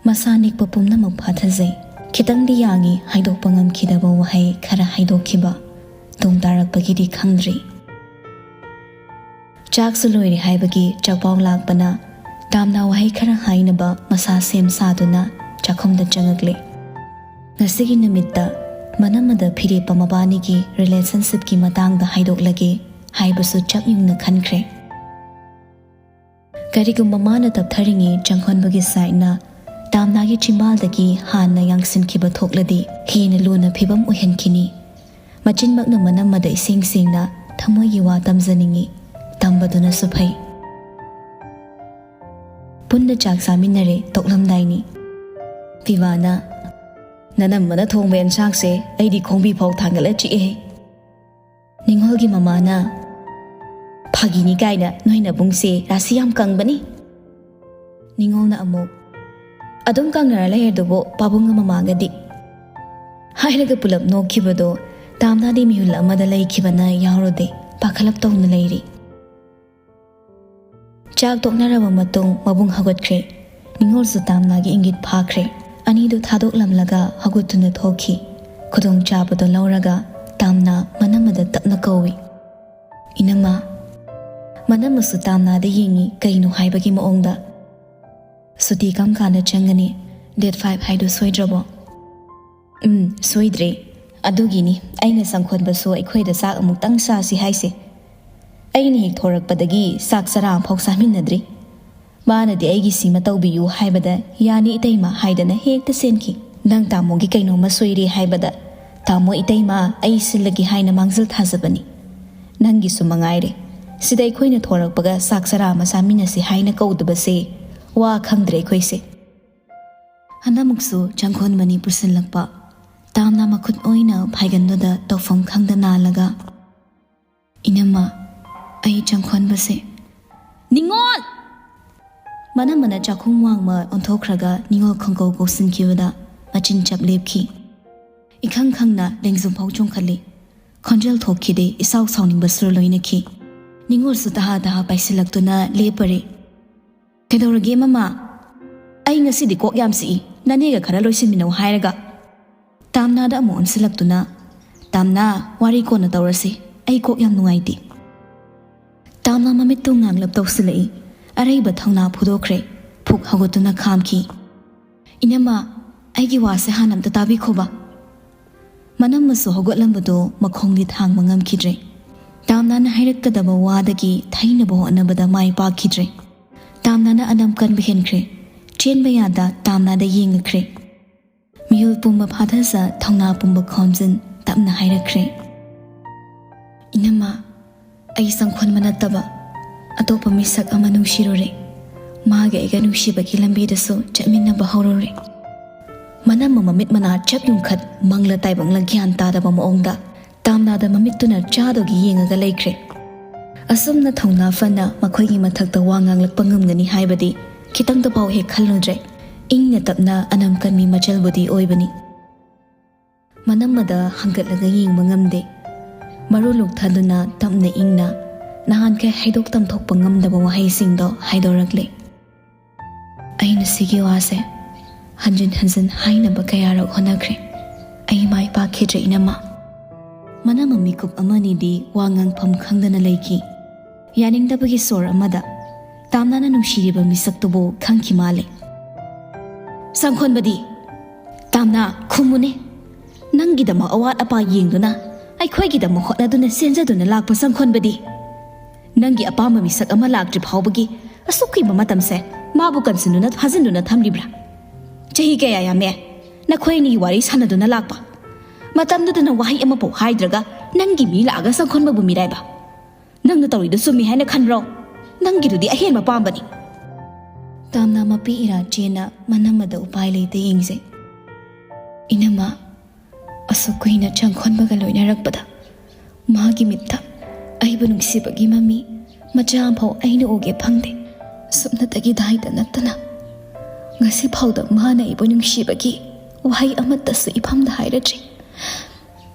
ꯃꯁꯥ ꯅꯤꯛꯄ ꯄꯨꯝꯅꯃꯛ ꯐꯥꯊꯖꯩ꯫ ꯈꯤꯇꯪꯗꯤ ꯌꯥꯡꯏ, ꯍꯥꯏꯗꯣꯛꯄ ꯉꯝꯈꯤꯗꯕ ꯋꯥꯍꯩ ꯈꯔ ꯍꯥꯏꯗꯣꯛꯈꯤꯕ꯫ ꯇꯨꯡ ꯇꯥꯔꯛꯄꯒꯤꯗꯤ ꯈꯪꯗ꯭ꯔꯤ꯫ ꯆꯥꯛꯁꯨ ꯂꯣꯏꯔꯦ ꯍꯥꯏꯕꯒꯤ ꯆꯥꯛꯄꯥꯎ ꯂꯥꯛꯄꯅ ꯇꯥꯝꯅ ꯋꯥꯍꯩ ꯈꯔ ꯍꯥꯏꯅꯕ ꯃꯁꯥ ꯁꯦꯝ ꯁꯥꯗꯨꯅ ꯆꯥꯛꯈꯨꯝꯗ ꯆꯪꯉꯛꯂꯦ꯫ ꯉꯁꯤꯒꯤ ꯅꯨꯃꯤꯠꯇ ꯃꯅꯝꯃꯗ ꯐꯤꯔꯦꯞꯄ ꯃꯕꯥꯅꯤꯒꯤ ꯔꯤꯂꯦꯁꯟꯁꯤꯞꯀꯤ ꯃꯇꯥꯡꯗ ꯍꯥꯏꯗꯣꯛꯂꯒꯦ ꯍꯥꯏꯕꯁꯨ ꯆꯞ ꯌꯨꯡꯅ ꯈꯟꯈ꯭ꯔꯦ꯫ ꯀꯔꯤꯒꯨꯝꯕ ꯃꯥꯅ ꯇꯞꯊꯔꯤꯉꯩ ꯆꯪꯍꯟꯕꯒꯤ ꯁꯥꯏꯠꯅ ꯇꯥꯝꯅꯥꯒꯤ ꯆꯤꯝꯕꯥꯜꯗꯒꯤ ꯍꯥꯟꯅ ꯌꯥꯡꯁꯤꯟꯈꯤꯕ ꯊꯣꯛꯂꯗꯤ ꯍꯦꯟꯅ ꯂꯨꯅ ꯐꯤꯕꯝ ꯑꯣꯏꯍꯟꯈꯤꯅꯤ꯫ ꯃꯆꯤꯟꯃꯛꯅ ꯃꯅꯝꯃꯗ ꯏꯁꯦꯡ ꯁꯦꯡꯅ ꯊꯃꯣꯏꯒꯤ ꯋꯥ ꯇꯝꯖꯅꯤꯡꯏ꯫ ꯇꯝꯕꯗꯨꯅꯁꯨ ꯐꯩ꯫ ꯄꯨꯟꯅ ꯆꯥꯛ ꯆꯥꯃꯤꯟꯅꯔꯦ, ꯇꯣꯛꯂꯝꯗꯥꯏꯅꯤ꯫ ꯄꯤꯕꯥꯅ, "ꯅꯅꯝꯃꯅ ꯊꯣꯡꯕ ꯑꯦꯟꯁꯥꯡꯁꯦ ꯑꯩꯗꯤ ꯈꯣꯡꯕꯤ ꯐꯥꯎ ꯊꯥꯡꯒꯠꯂ ꯆꯤꯛꯑꯦ꯫" ꯅꯤꯡꯉꯣꯜꯒꯤ ꯃꯃꯥꯅ, "ꯐꯥꯒꯤꯅꯤ ꯀꯥꯏꯅ ꯅꯣꯏ ꯅꯕꯨꯡꯁꯦ ꯔꯥꯁꯤ ꯌꯥꯝ ꯀꯪꯕꯅꯤ꯫" ꯅꯤꯡꯉꯣꯜꯅ ꯑꯃꯨꯛ, "ꯑꯗꯨꯝ ꯀꯪꯅꯔ ꯂꯩꯔꯗꯨꯕꯨ ꯄꯥꯕꯨꯡꯒ ꯃꯃꯥꯒꯗꯤ?" ꯍꯥꯏꯔꯒ ꯄꯨꯂꯞ ꯅꯣꯛꯈꯤꯕꯗꯣ ꯇꯥꯝꯅꯥꯗꯤ ꯃꯤꯍꯨꯜ ꯑꯃꯗ ꯂꯩꯈꯤꯕꯅ ꯌꯥꯎꯔꯨꯗꯦ, ꯄꯥꯈꯠꯂꯞ ꯇꯧꯅ ꯂꯩꯔꯤ꯫ ꯆꯥꯛ ꯇꯣꯛꯅꯔꯕ ꯃꯇꯨꯡ ꯃꯕꯨꯡ ꯍꯧꯒꯠꯈ꯭ꯔꯦ꯫ ꯅꯤꯡꯉꯣꯜꯁꯨ ꯇꯥꯝꯅꯥꯒꯤ ꯏꯪꯒꯤꯠ ꯐꯥꯈ꯭ꯔꯦ꯫ ꯑꯅꯤꯗꯨ ꯊꯥꯗꯣꯛꯂꯝꯂꯒ ꯍꯧꯒꯠꯇꯨꯅ ꯊꯣꯛꯈꯤ꯫ ꯈꯨꯗꯣꯡꯆꯥꯕꯗꯨ ꯂꯧꯔꯒ ꯇꯥꯝꯅꯥ ꯃꯅꯝꯃꯗ ꯇꯞꯅ ꯀꯧꯏ, "ꯏꯅꯝꯃ꯫" ꯃꯅꯝꯃꯁꯨ ꯇꯥꯝꯅꯥꯗ ꯌꯦꯡꯏ, ꯀꯩꯅꯣ ꯍꯥꯏꯕꯒꯤ ꯃꯑꯣꯡꯗ꯫ "ꯁꯨꯇꯤ ꯀꯔꯝ ꯀꯥꯟꯗ ꯆꯪꯒꯅꯤ? Date five ꯍꯥꯏꯗꯨ ꯁꯣꯏꯗ꯭ꯔꯕꯣ?" "ꯎꯝ, ꯁꯣꯏꯗ꯭ꯔꯦ꯫ ꯑꯗꯨꯒꯤꯅꯤ ꯑꯩꯅ ꯆꯪꯈꯣꯟꯕꯁꯨ ꯑꯩꯈꯣꯏꯗ ꯆꯥꯛ ꯑꯃꯨꯛꯇꯪ ꯆꯥꯁꯤ ꯍꯥꯏꯁꯦ꯫ ꯑꯩꯅ ꯍꯦꯛ ꯊꯣꯔꯛꯄꯗꯒꯤ ꯆꯥꯛ ꯆꯔꯥ ꯑꯃꯐꯥꯎ ꯆꯥꯃꯤꯟꯅꯗ꯭ꯔꯤ꯫ ꯃꯥꯅꯗꯤ ꯑꯩꯒꯤ ꯁꯤꯃ ꯇꯧꯕꯤꯌꯨ ꯍꯥꯏꯕꯗ 'ꯌꯥꯅꯤ ꯏꯇꯩꯃ' ꯍꯥꯏꯗꯅ ꯍꯦꯛꯇ ꯆꯦꯟꯈꯤ꯫ ꯅꯪ ꯇꯥꯃꯣꯒꯤ ꯀꯩꯅꯣꯝꯃ ꯁꯣꯏꯔꯦ ꯍꯥꯏꯕꯗ 'ꯇꯥꯃꯣ, ꯏꯇꯩꯃ ꯑꯩ ꯁꯤꯜꯂꯒꯦ' ꯍꯥꯏꯅ ꯃꯥꯡꯖꯤꯜ ꯊꯥꯖꯕꯅꯤ꯫ ꯅꯪꯒꯤꯁꯨ ꯃꯉꯥꯏꯔꯦ꯫ ꯁꯤꯗ ꯑꯩꯈꯣꯏꯅ ꯊꯣꯔꯛꯄꯒ ꯆꯥꯛ ꯆꯔꯥ ꯑꯃ ꯆꯥꯃꯤꯟꯅꯁꯤ ꯍꯥꯏꯅ ꯀꯧꯗꯕꯁꯦ ꯋꯥ ꯈꯪꯗ꯭ꯔꯦ ꯑꯩꯈꯣꯏꯁꯦ꯫ ꯍꯟꯗꯛꯃꯨꯛꯁꯨ ꯆꯪꯈꯣꯟꯕꯅꯤ ꯄꯨꯁꯤꯜꯂꯛꯄ꯫ ꯇꯥꯝꯅ ꯃꯈꯨꯠ ꯑꯣꯏꯅ ꯐꯥꯏꯒꯟꯗꯨꯗ ꯇꯧꯐꯝ ꯈꯪꯗ ꯅꯥꯜꯂꯒ, "ꯏꯅꯝꯃ, ꯑꯩ ꯆꯪꯈꯣꯟꯕꯁꯦ"꯫ "ꯅꯤꯉꯣꯜ!" ꯃꯅꯝꯃꯅ ꯆꯥꯛꯈꯨꯝ ꯋꯥꯡꯃ ꯑꯣꯟꯊꯣꯛꯈ꯭ꯔꯒ ꯅꯤꯉꯣꯜ ꯈꯣꯡꯀꯧ ꯀꯧꯁꯤꯟꯈꯤꯕꯗ ꯃꯆꯤꯟ ꯆꯞ ꯂꯦꯞꯈꯤ꯫ ꯏꯈꯪ ꯈꯪꯅ ꯂꯦꯡꯖꯨꯝ ꯐꯥꯎ ꯆꯣꯡꯈꯠꯂꯤ꯫ ꯈꯣꯟꯖꯦꯜ ꯊꯣꯛꯈꯤꯗꯦ, ꯏꯁꯥꯎ ꯁꯥꯎꯅꯤꯡꯕ ꯁꯨꯔ ꯂꯣꯏꯅꯈꯤ꯫ ꯅꯤꯉꯣꯜꯁꯨ ꯇꯍꯥ ꯇꯍꯥ ꯄꯥꯏꯁꯤꯜꯂꯛꯇꯨꯅ ꯂꯦꯞꯄꯔꯦ꯫ "ꯀꯩꯗꯧꯔꯒꯦ ꯃꯃꯥ? ꯑꯩ ꯉꯁꯤꯗꯤ ꯀꯣꯛ ꯌꯥꯝ ꯆꯤꯛꯏ, ꯅꯅꯦꯒ ꯈꯔ ꯂꯣꯏꯁꯤꯟꯃꯤꯟꯅꯧ ꯍꯥꯏꯔꯒ"꯫ ꯇꯥꯝꯅꯥꯗ ꯑꯃꯨꯛ ꯑꯣꯟꯁꯤꯜꯂꯛꯇꯨꯅ, "ꯇꯥꯝꯅꯥ, ꯋꯥꯔꯤ ꯀꯣꯟꯅ ꯇꯧꯔꯁꯤ, ꯑꯩ ꯀꯣꯛ ꯌꯥꯝ ꯅꯨꯡꯉꯥꯏꯇꯦ"꯫ ꯇꯥꯝꯅꯥ ꯃꯃꯤꯠꯇꯨ ꯉꯥꯡꯂꯞ ꯇꯧꯁꯤꯜꯂꯛꯏ꯫ ꯑꯔꯩꯕ ꯊꯧꯅꯥ ꯐꯨꯗꯣꯛꯈ꯭ꯔꯦ꯫ ꯐꯨꯛ ꯍꯧꯒꯠꯇꯨꯅ ꯈꯥꯝꯈꯤ꯫ "ꯏꯅꯝꯃ, ꯑꯩꯒꯤ ꯋꯥꯁꯦ ꯍꯥꯟꯅ ꯑꯝꯇ ꯇꯥꯕꯤꯈꯣꯕ"꯫ ꯃꯅꯝꯃꯁꯨ ꯍꯧꯒꯠꯂꯝꯕꯗꯨ ꯃꯈꯣꯡꯗꯤ ꯊꯥꯡꯕ ꯉꯝꯈꯤꯗ꯭ꯔꯦ꯫ ꯇꯥꯝꯅꯥꯅ ꯍꯥꯏꯔꯛꯀꯗꯕ ꯋꯥꯗꯒꯤ ꯊꯩꯅꯕ ꯍꯣꯠꯅꯕꯗ ꯃꯥꯏ ꯄꯥꯛꯈꯤꯗ꯭ꯔꯦ꯫ ꯇꯥꯝꯅꯥꯅ ꯑꯅꯝ ꯀꯟꯕ ꯍꯦꯟꯈ꯭ꯔꯦ꯫ ꯆꯦꯟꯕ ꯌꯥꯗ ꯇꯥꯝꯅꯥꯗ ꯌꯦꯡꯉꯛꯈ꯭ꯔꯦ꯫ ꯃꯤꯍꯨꯜ ꯄꯨꯝꯕ ꯐꯥꯊꯖ, ꯊꯧꯅꯥ ꯄꯨꯝꯕ ꯈꯣꯝꯖꯤꯟ ꯇꯞꯅ ꯍꯥꯏꯔꯛꯈ꯭ꯔꯦ, "ꯏꯅꯝꯃ, ꯑꯩ ꯆꯪꯈꯣꯟꯕ ꯅꯠꯇꯕ ꯑꯇꯣꯞꯄ ꯃꯤꯁꯛ ꯑꯃ ꯅꯨꯡꯁꯤꯔꯨꯔꯦ꯫ ꯃꯥꯒ ꯑꯩꯒ ꯅꯨꯡꯁꯤꯕꯒꯤ ꯂꯝꯕꯤꯗꯁꯨ ꯆꯠꯃꯤꯟꯅꯕ ꯍꯧꯔꯨꯔꯦ"꯫ ꯃꯅꯝꯃ ꯃꯃꯤꯠ ꯃꯅꯥ ꯆꯞ ꯌꯨꯡꯈꯠ, ꯃꯪꯂ ꯇꯥꯏꯕꯪꯂ ꯒ꯭ꯌꯥꯟ ꯇꯥꯗꯕ ꯃꯑꯣꯡꯗ ꯇꯥꯝꯅꯥꯗ ꯃꯃꯤꯠꯇꯨꯅ ꯆꯥꯗꯨꯒꯤ ꯌꯦꯡꯉꯒ ꯂꯩꯈ꯭ꯔꯦ꯫ ꯑꯁꯨꯝꯅ ꯊꯧꯅꯥ ꯐꯅ ꯃꯈꯣꯏꯒꯤ ꯃꯊꯛꯇ ꯋꯥ ꯉꯥꯡꯂꯛꯄ ꯉꯝꯒꯅꯤ ꯍꯥꯏꯕꯗꯤ ꯈꯤꯇꯪꯗꯐꯥꯎ ꯍꯦꯛ ꯈꯜꯂꯨꯗ꯭ꯔꯦ꯫ ꯏꯪꯅ ꯇꯞꯅ ꯑꯅꯝ ꯀꯟꯕꯤ ꯃꯆꯜꯕꯨꯗꯤ ꯑꯣꯏꯕꯅꯤ꯫ ꯃꯅꯝꯃꯗ ꯍꯪꯒꯠꯂꯒ ꯌꯦꯡꯕ ꯉꯝꯗꯦ꯫ ꯃꯔꯨ ꯂꯨꯛꯊꯗꯨꯅ ꯇꯞꯅ ꯏꯪꯅ ꯅꯍꯥꯟꯈꯩ ꯍꯥꯏꯗꯣꯛ ꯇꯝꯊꯣꯛꯄ ꯉꯝꯗꯕ ꯋꯥꯍꯩꯁꯤꯡꯗꯣ ꯍꯥꯏꯗꯣꯔꯛꯂꯦ꯫ "ꯑꯩꯅ ꯁꯤꯒꯤ ꯋꯥꯁꯦ ꯍꯟꯖꯤꯟ ꯍꯟꯖꯤꯟ ꯍꯥꯏꯅꯕ ꯀꯌꯥꯔꯛ ꯍꯣꯠꯅꯈ꯭ꯔꯦ꯫ ꯑꯩ ꯃꯥꯏ ꯄꯥꯛꯈꯤꯗ꯭ꯔꯦ ꯏꯅꯝꯃ"꯫ ꯃꯅꯝꯃ ꯃꯤꯀꯨꯞ ꯑꯃꯅꯤꯗꯤ ꯋꯥ ꯉꯥꯡꯐꯝ ꯈꯪꯗꯅ ꯂꯩꯈꯤ꯫ ꯌꯥꯅꯤꯡꯗꯕꯒꯤ ꯁꯣꯔ ꯑꯃꯗ ꯇꯥꯝꯅꯥꯅ ꯅꯨꯡꯁꯤꯔꯤꯕ ꯃꯤꯁꯛꯇꯨꯕꯨ ꯈꯪꯈꯤ ꯃꯥꯜꯂꯦ꯫ "ꯆꯪꯈꯣꯟꯕꯗꯤ? ꯇꯥꯝꯅꯥ, ꯈꯨꯝꯃꯨꯅꯦ꯫ ꯅꯪꯒꯤꯗꯃꯛ ꯑꯋꯥꯠ ꯑꯄꯥ ꯌꯦꯡꯗꯨꯅ, ꯑꯩꯈꯣꯏꯒꯤꯗꯃꯛ ꯍꯣꯠꯅꯗꯨꯅ ꯆꯦꯟꯖꯗꯨꯅ ꯂꯥꯛꯄ ꯆꯪꯈꯣꯟꯕꯗꯤ? ꯅꯪꯒꯤ ꯑꯄꯥꯝꯕ ꯃꯤꯁꯛ ꯑꯃ ꯂꯥꯛꯇ꯭ꯔꯤ ꯐꯥꯎꯕꯒꯤ ꯑꯁꯨꯛ ꯀꯨꯏꯕ ꯃꯇꯝꯁꯦ ꯃꯥꯕꯨ ꯀꯟꯁꯤꯟꯗꯨꯅ ꯐꯥꯖꯤꯟꯗꯨꯅ ꯊꯝꯂꯤꯕ꯭ꯔꯥ? ꯆꯍꯤ ꯀꯌꯥ ꯌꯥꯝꯃꯦ ꯅꯈꯣꯏ ꯑꯅꯤꯒꯤ ꯋꯥꯔꯤ ꯁꯥꯟꯅꯗꯨꯅ ꯂꯥꯛꯄ꯫ ꯃꯇꯝꯗꯨꯗ ꯅꯪ ꯋꯥꯍꯩ ꯑꯃꯐꯥꯎ ꯍꯥꯏꯗ꯭ꯔꯒ ꯅꯪꯒꯤ ꯃꯤ ꯂꯥꯛꯑꯒ ꯆꯪꯈꯣꯟꯕꯕꯨ ꯃꯤꯔꯥꯏꯕ꯫ ꯅꯪꯅ ꯇꯧꯔꯤꯗꯨ ꯆꯨꯝꯃꯤ ꯍꯥꯏꯅ ꯈꯟꯕ꯭ꯔꯣ? ꯅꯪꯒꯤꯗꯨꯗꯤ ꯑꯍꯦꯟꯕ ꯄꯥꯝꯕꯅꯤ"꯫ ꯇꯥꯝꯅꯥ ꯃꯄꯤ ꯏꯔꯥ ꯆꯦꯟꯅ ꯃꯅꯝꯃꯗ ꯎꯄꯥꯏ ꯂꯩꯇ ꯌꯦꯡꯖꯩ꯫ "ꯏꯅꯝꯃ, ꯑꯁꯨꯛ ꯀꯨꯏꯅ ꯆꯪꯈꯣꯟꯕꯒ ꯂꯣꯏꯅꯔꯛꯄꯗ ꯃꯥꯒꯤ ꯃꯤꯠꯇ ꯑꯩꯕꯨ ꯅꯨꯡꯁꯤꯕꯒꯤ ꯃꯃꯤ ꯃꯆꯥ ꯑꯃꯐꯥꯎ ꯑꯩꯅ ꯎꯒꯦ ꯐꯪꯗꯦ꯫ ꯁꯨꯞꯅꯇꯒꯤ ꯗꯥꯏꯗ ꯅꯠꯇꯅ ꯉꯁꯤ ꯐꯥꯎꯗ ꯃꯥꯅ ꯑꯩꯕꯨ ꯅꯨꯡꯁꯤꯕꯒꯤ ꯋꯥꯍꯩ ꯑꯃꯠꯇꯁꯨ ꯏꯐꯝꯗ ꯍꯥꯏꯔꯗ꯭ꯔꯤ꯫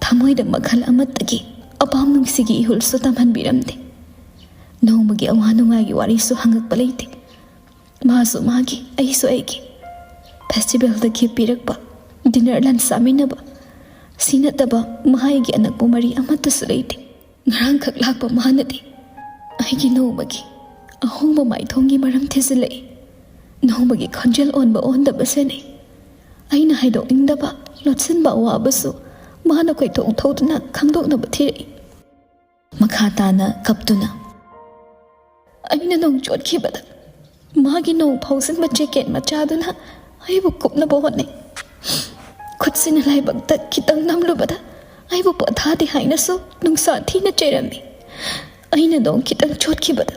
ꯊꯃꯣꯏꯗ ꯃꯈꯜ ꯑꯃꯠꯇꯒꯤ ꯑꯄꯥꯝ ꯅꯨꯡꯁꯤꯒꯤ ꯏꯍꯨꯜꯁꯨ ꯇꯝꯍꯟꯕꯤꯔꯝꯗꯦ꯫ ꯅꯣꯡꯃꯒꯤ ꯑꯋꯥ ꯅꯨꯡꯉꯥꯏꯒꯤ ꯋꯥꯔꯤꯁꯨ ꯍꯪꯉꯛꯄ ꯂꯩꯇꯦ꯫ ꯃꯥꯁꯨ ꯃꯥꯒꯤ, ꯑꯩꯁꯨ ꯑꯩꯒꯤ꯫ ꯐꯦꯁꯇꯤꯚꯦꯜꯗ ꯒꯤꯐ ꯄꯤꯔꯛꯄ, ꯗꯤꯅꯔ ꯂꯟꯆ ꯆꯥꯃꯤꯟꯅꯕ, ꯁꯤ ꯅꯠꯇꯕ ꯃꯥꯒꯤ ꯑꯅꯛꯄ ꯃꯔꯤ ꯑꯃꯠꯇꯁꯨ ꯂꯩꯇꯦ꯫ ꯉꯔꯥꯡꯈꯛ ꯂꯥꯛꯄ ꯃꯥꯅꯗꯤ ꯑꯩꯒꯤ ꯅꯣꯡꯃꯒꯤ ꯑꯍꯣꯡꯕ ꯃꯥꯏꯊꯣꯡꯒꯤ ꯃꯔꯝ ꯊꯤꯖꯤꯜꯂꯛꯏ꯫ ꯅꯣꯡꯃꯒꯤ ꯈꯣꯟꯖꯦꯜ ꯑꯣꯟꯕ ꯑꯣꯟꯗꯕ ꯁꯦꯟꯅꯩ꯫ ꯑꯩꯅ ꯍꯥꯏꯗꯣꯛꯅꯤꯡꯗꯕ, ꯂꯣꯠꯁꯤꯟꯕ ꯑꯋꯥꯕꯁꯨ ꯃꯥꯅ ꯀꯣꯏꯊꯣꯛ ꯊꯧꯗꯨꯅ ꯈꯪꯗꯣꯛꯅꯕ ꯊꯤꯔꯛꯏ꯫ ꯃꯈꯥ ꯇꯥꯅ ꯀꯞꯇꯨꯅ, ꯑꯩꯅ ꯅꯣꯡ ꯆꯣꯠꯈꯤꯕꯗ ꯃꯥꯒꯤ ꯅꯣꯡ ꯐꯥꯎꯖꯤꯟꯕ ꯖꯦꯀꯦꯠ ꯃꯆꯥꯗꯨꯅ ꯑꯩꯕꯨ ꯀꯨꯞꯅꯕ ꯍꯣꯠꯅꯩ꯫ ꯈꯨꯠꯁꯤꯅ ꯂꯥꯏꯕꯛꯇ ꯈꯤꯇꯪ ꯅꯝꯂꯨꯕꯗ ꯑꯩꯕꯨ ꯄꯣꯊꯥꯗꯦ ꯍꯥꯏꯅꯁꯨ ꯅꯨꯡꯁꯥ ꯊꯤꯅ ꯆꯩꯔꯝꯃꯤ꯫ ꯑꯩꯅ ꯅꯣꯡ ꯈꯤꯇꯪ ꯆꯣꯠꯈꯤꯕꯗ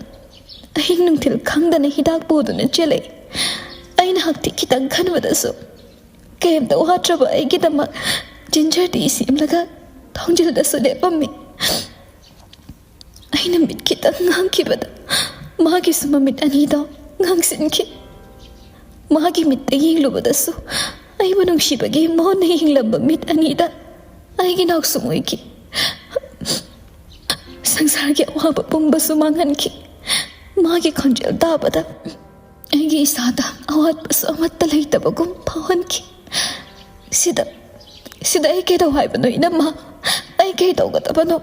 ꯑꯍꯤꯡ ꯅꯨꯡꯊꯤꯜ ꯈꯪꯗꯅ ꯍꯤꯗꯥꯛ ꯄꯨꯗꯨꯅ ꯆꯦꯜꯂꯛꯏ꯫ ꯑꯩꯅ ꯍꯛꯊꯤ ꯈꯤꯇꯪ ꯈꯟꯕꯗꯁꯨ ꯀꯩꯝꯇ ꯋꯥꯠꯇ꯭ꯔꯕ ꯑꯩꯒꯤꯗꯃꯛ ꯖꯤꯟꯖꯔ ꯇꯤ ꯁꯦꯝꯂꯒ ꯊꯣꯡꯖꯤꯜꯗꯁꯨ ꯂꯦꯞꯄꯝꯃꯤ꯫ ꯑꯩꯅ ꯃꯤꯠ ꯈꯤꯇꯪ ꯉꯥꯡꯈꯤꯕꯗ ꯃꯥꯒꯤꯁꯨ ꯃꯃꯤꯠ ꯑꯅꯤꯗꯣ ꯉꯥꯡꯁꯤꯟꯈꯤ꯫ ꯃꯥꯒꯤ ꯃꯤꯠꯇ ꯌꯦꯡꯂꯨꯕꯗꯁꯨ ꯑꯩꯕꯨ ꯅꯨꯡꯁꯤꯕꯒꯤ ꯃꯣꯟꯅ ꯌꯦꯡꯂꯝꯕ ꯃꯤꯠ ꯑꯅꯤꯗ ꯑꯩꯒꯤ ꯅꯥꯎꯁꯨꯝ ꯑꯣꯏꯈꯤ꯫ ꯁꯪꯁꯥꯔꯒꯤ ꯑꯋꯥꯕ ꯄꯨꯝꯕꯁꯨ ꯃꯥꯡꯍꯟꯈꯤ꯫ ꯃꯥꯒꯤ ꯈꯣꯟꯖꯦꯜ ꯇꯥꯕꯗ ꯑꯩꯒꯤ ꯏꯁꯥꯗ ꯑꯋꯥꯠꯄꯁꯨ ꯑꯃꯠꯇ ꯂꯩꯇꯕꯒꯨꯝ ꯐꯥꯎꯍꯟꯈꯤ꯫ ꯁꯤꯗ, ꯁꯤꯗ ꯑꯩ ꯀꯩꯗꯧ ꯍꯥꯏꯕꯅꯣ, ꯏꯅꯝꯃ? ꯑꯩ ꯀꯩ ꯇꯧꯒꯗꯕꯅꯣ?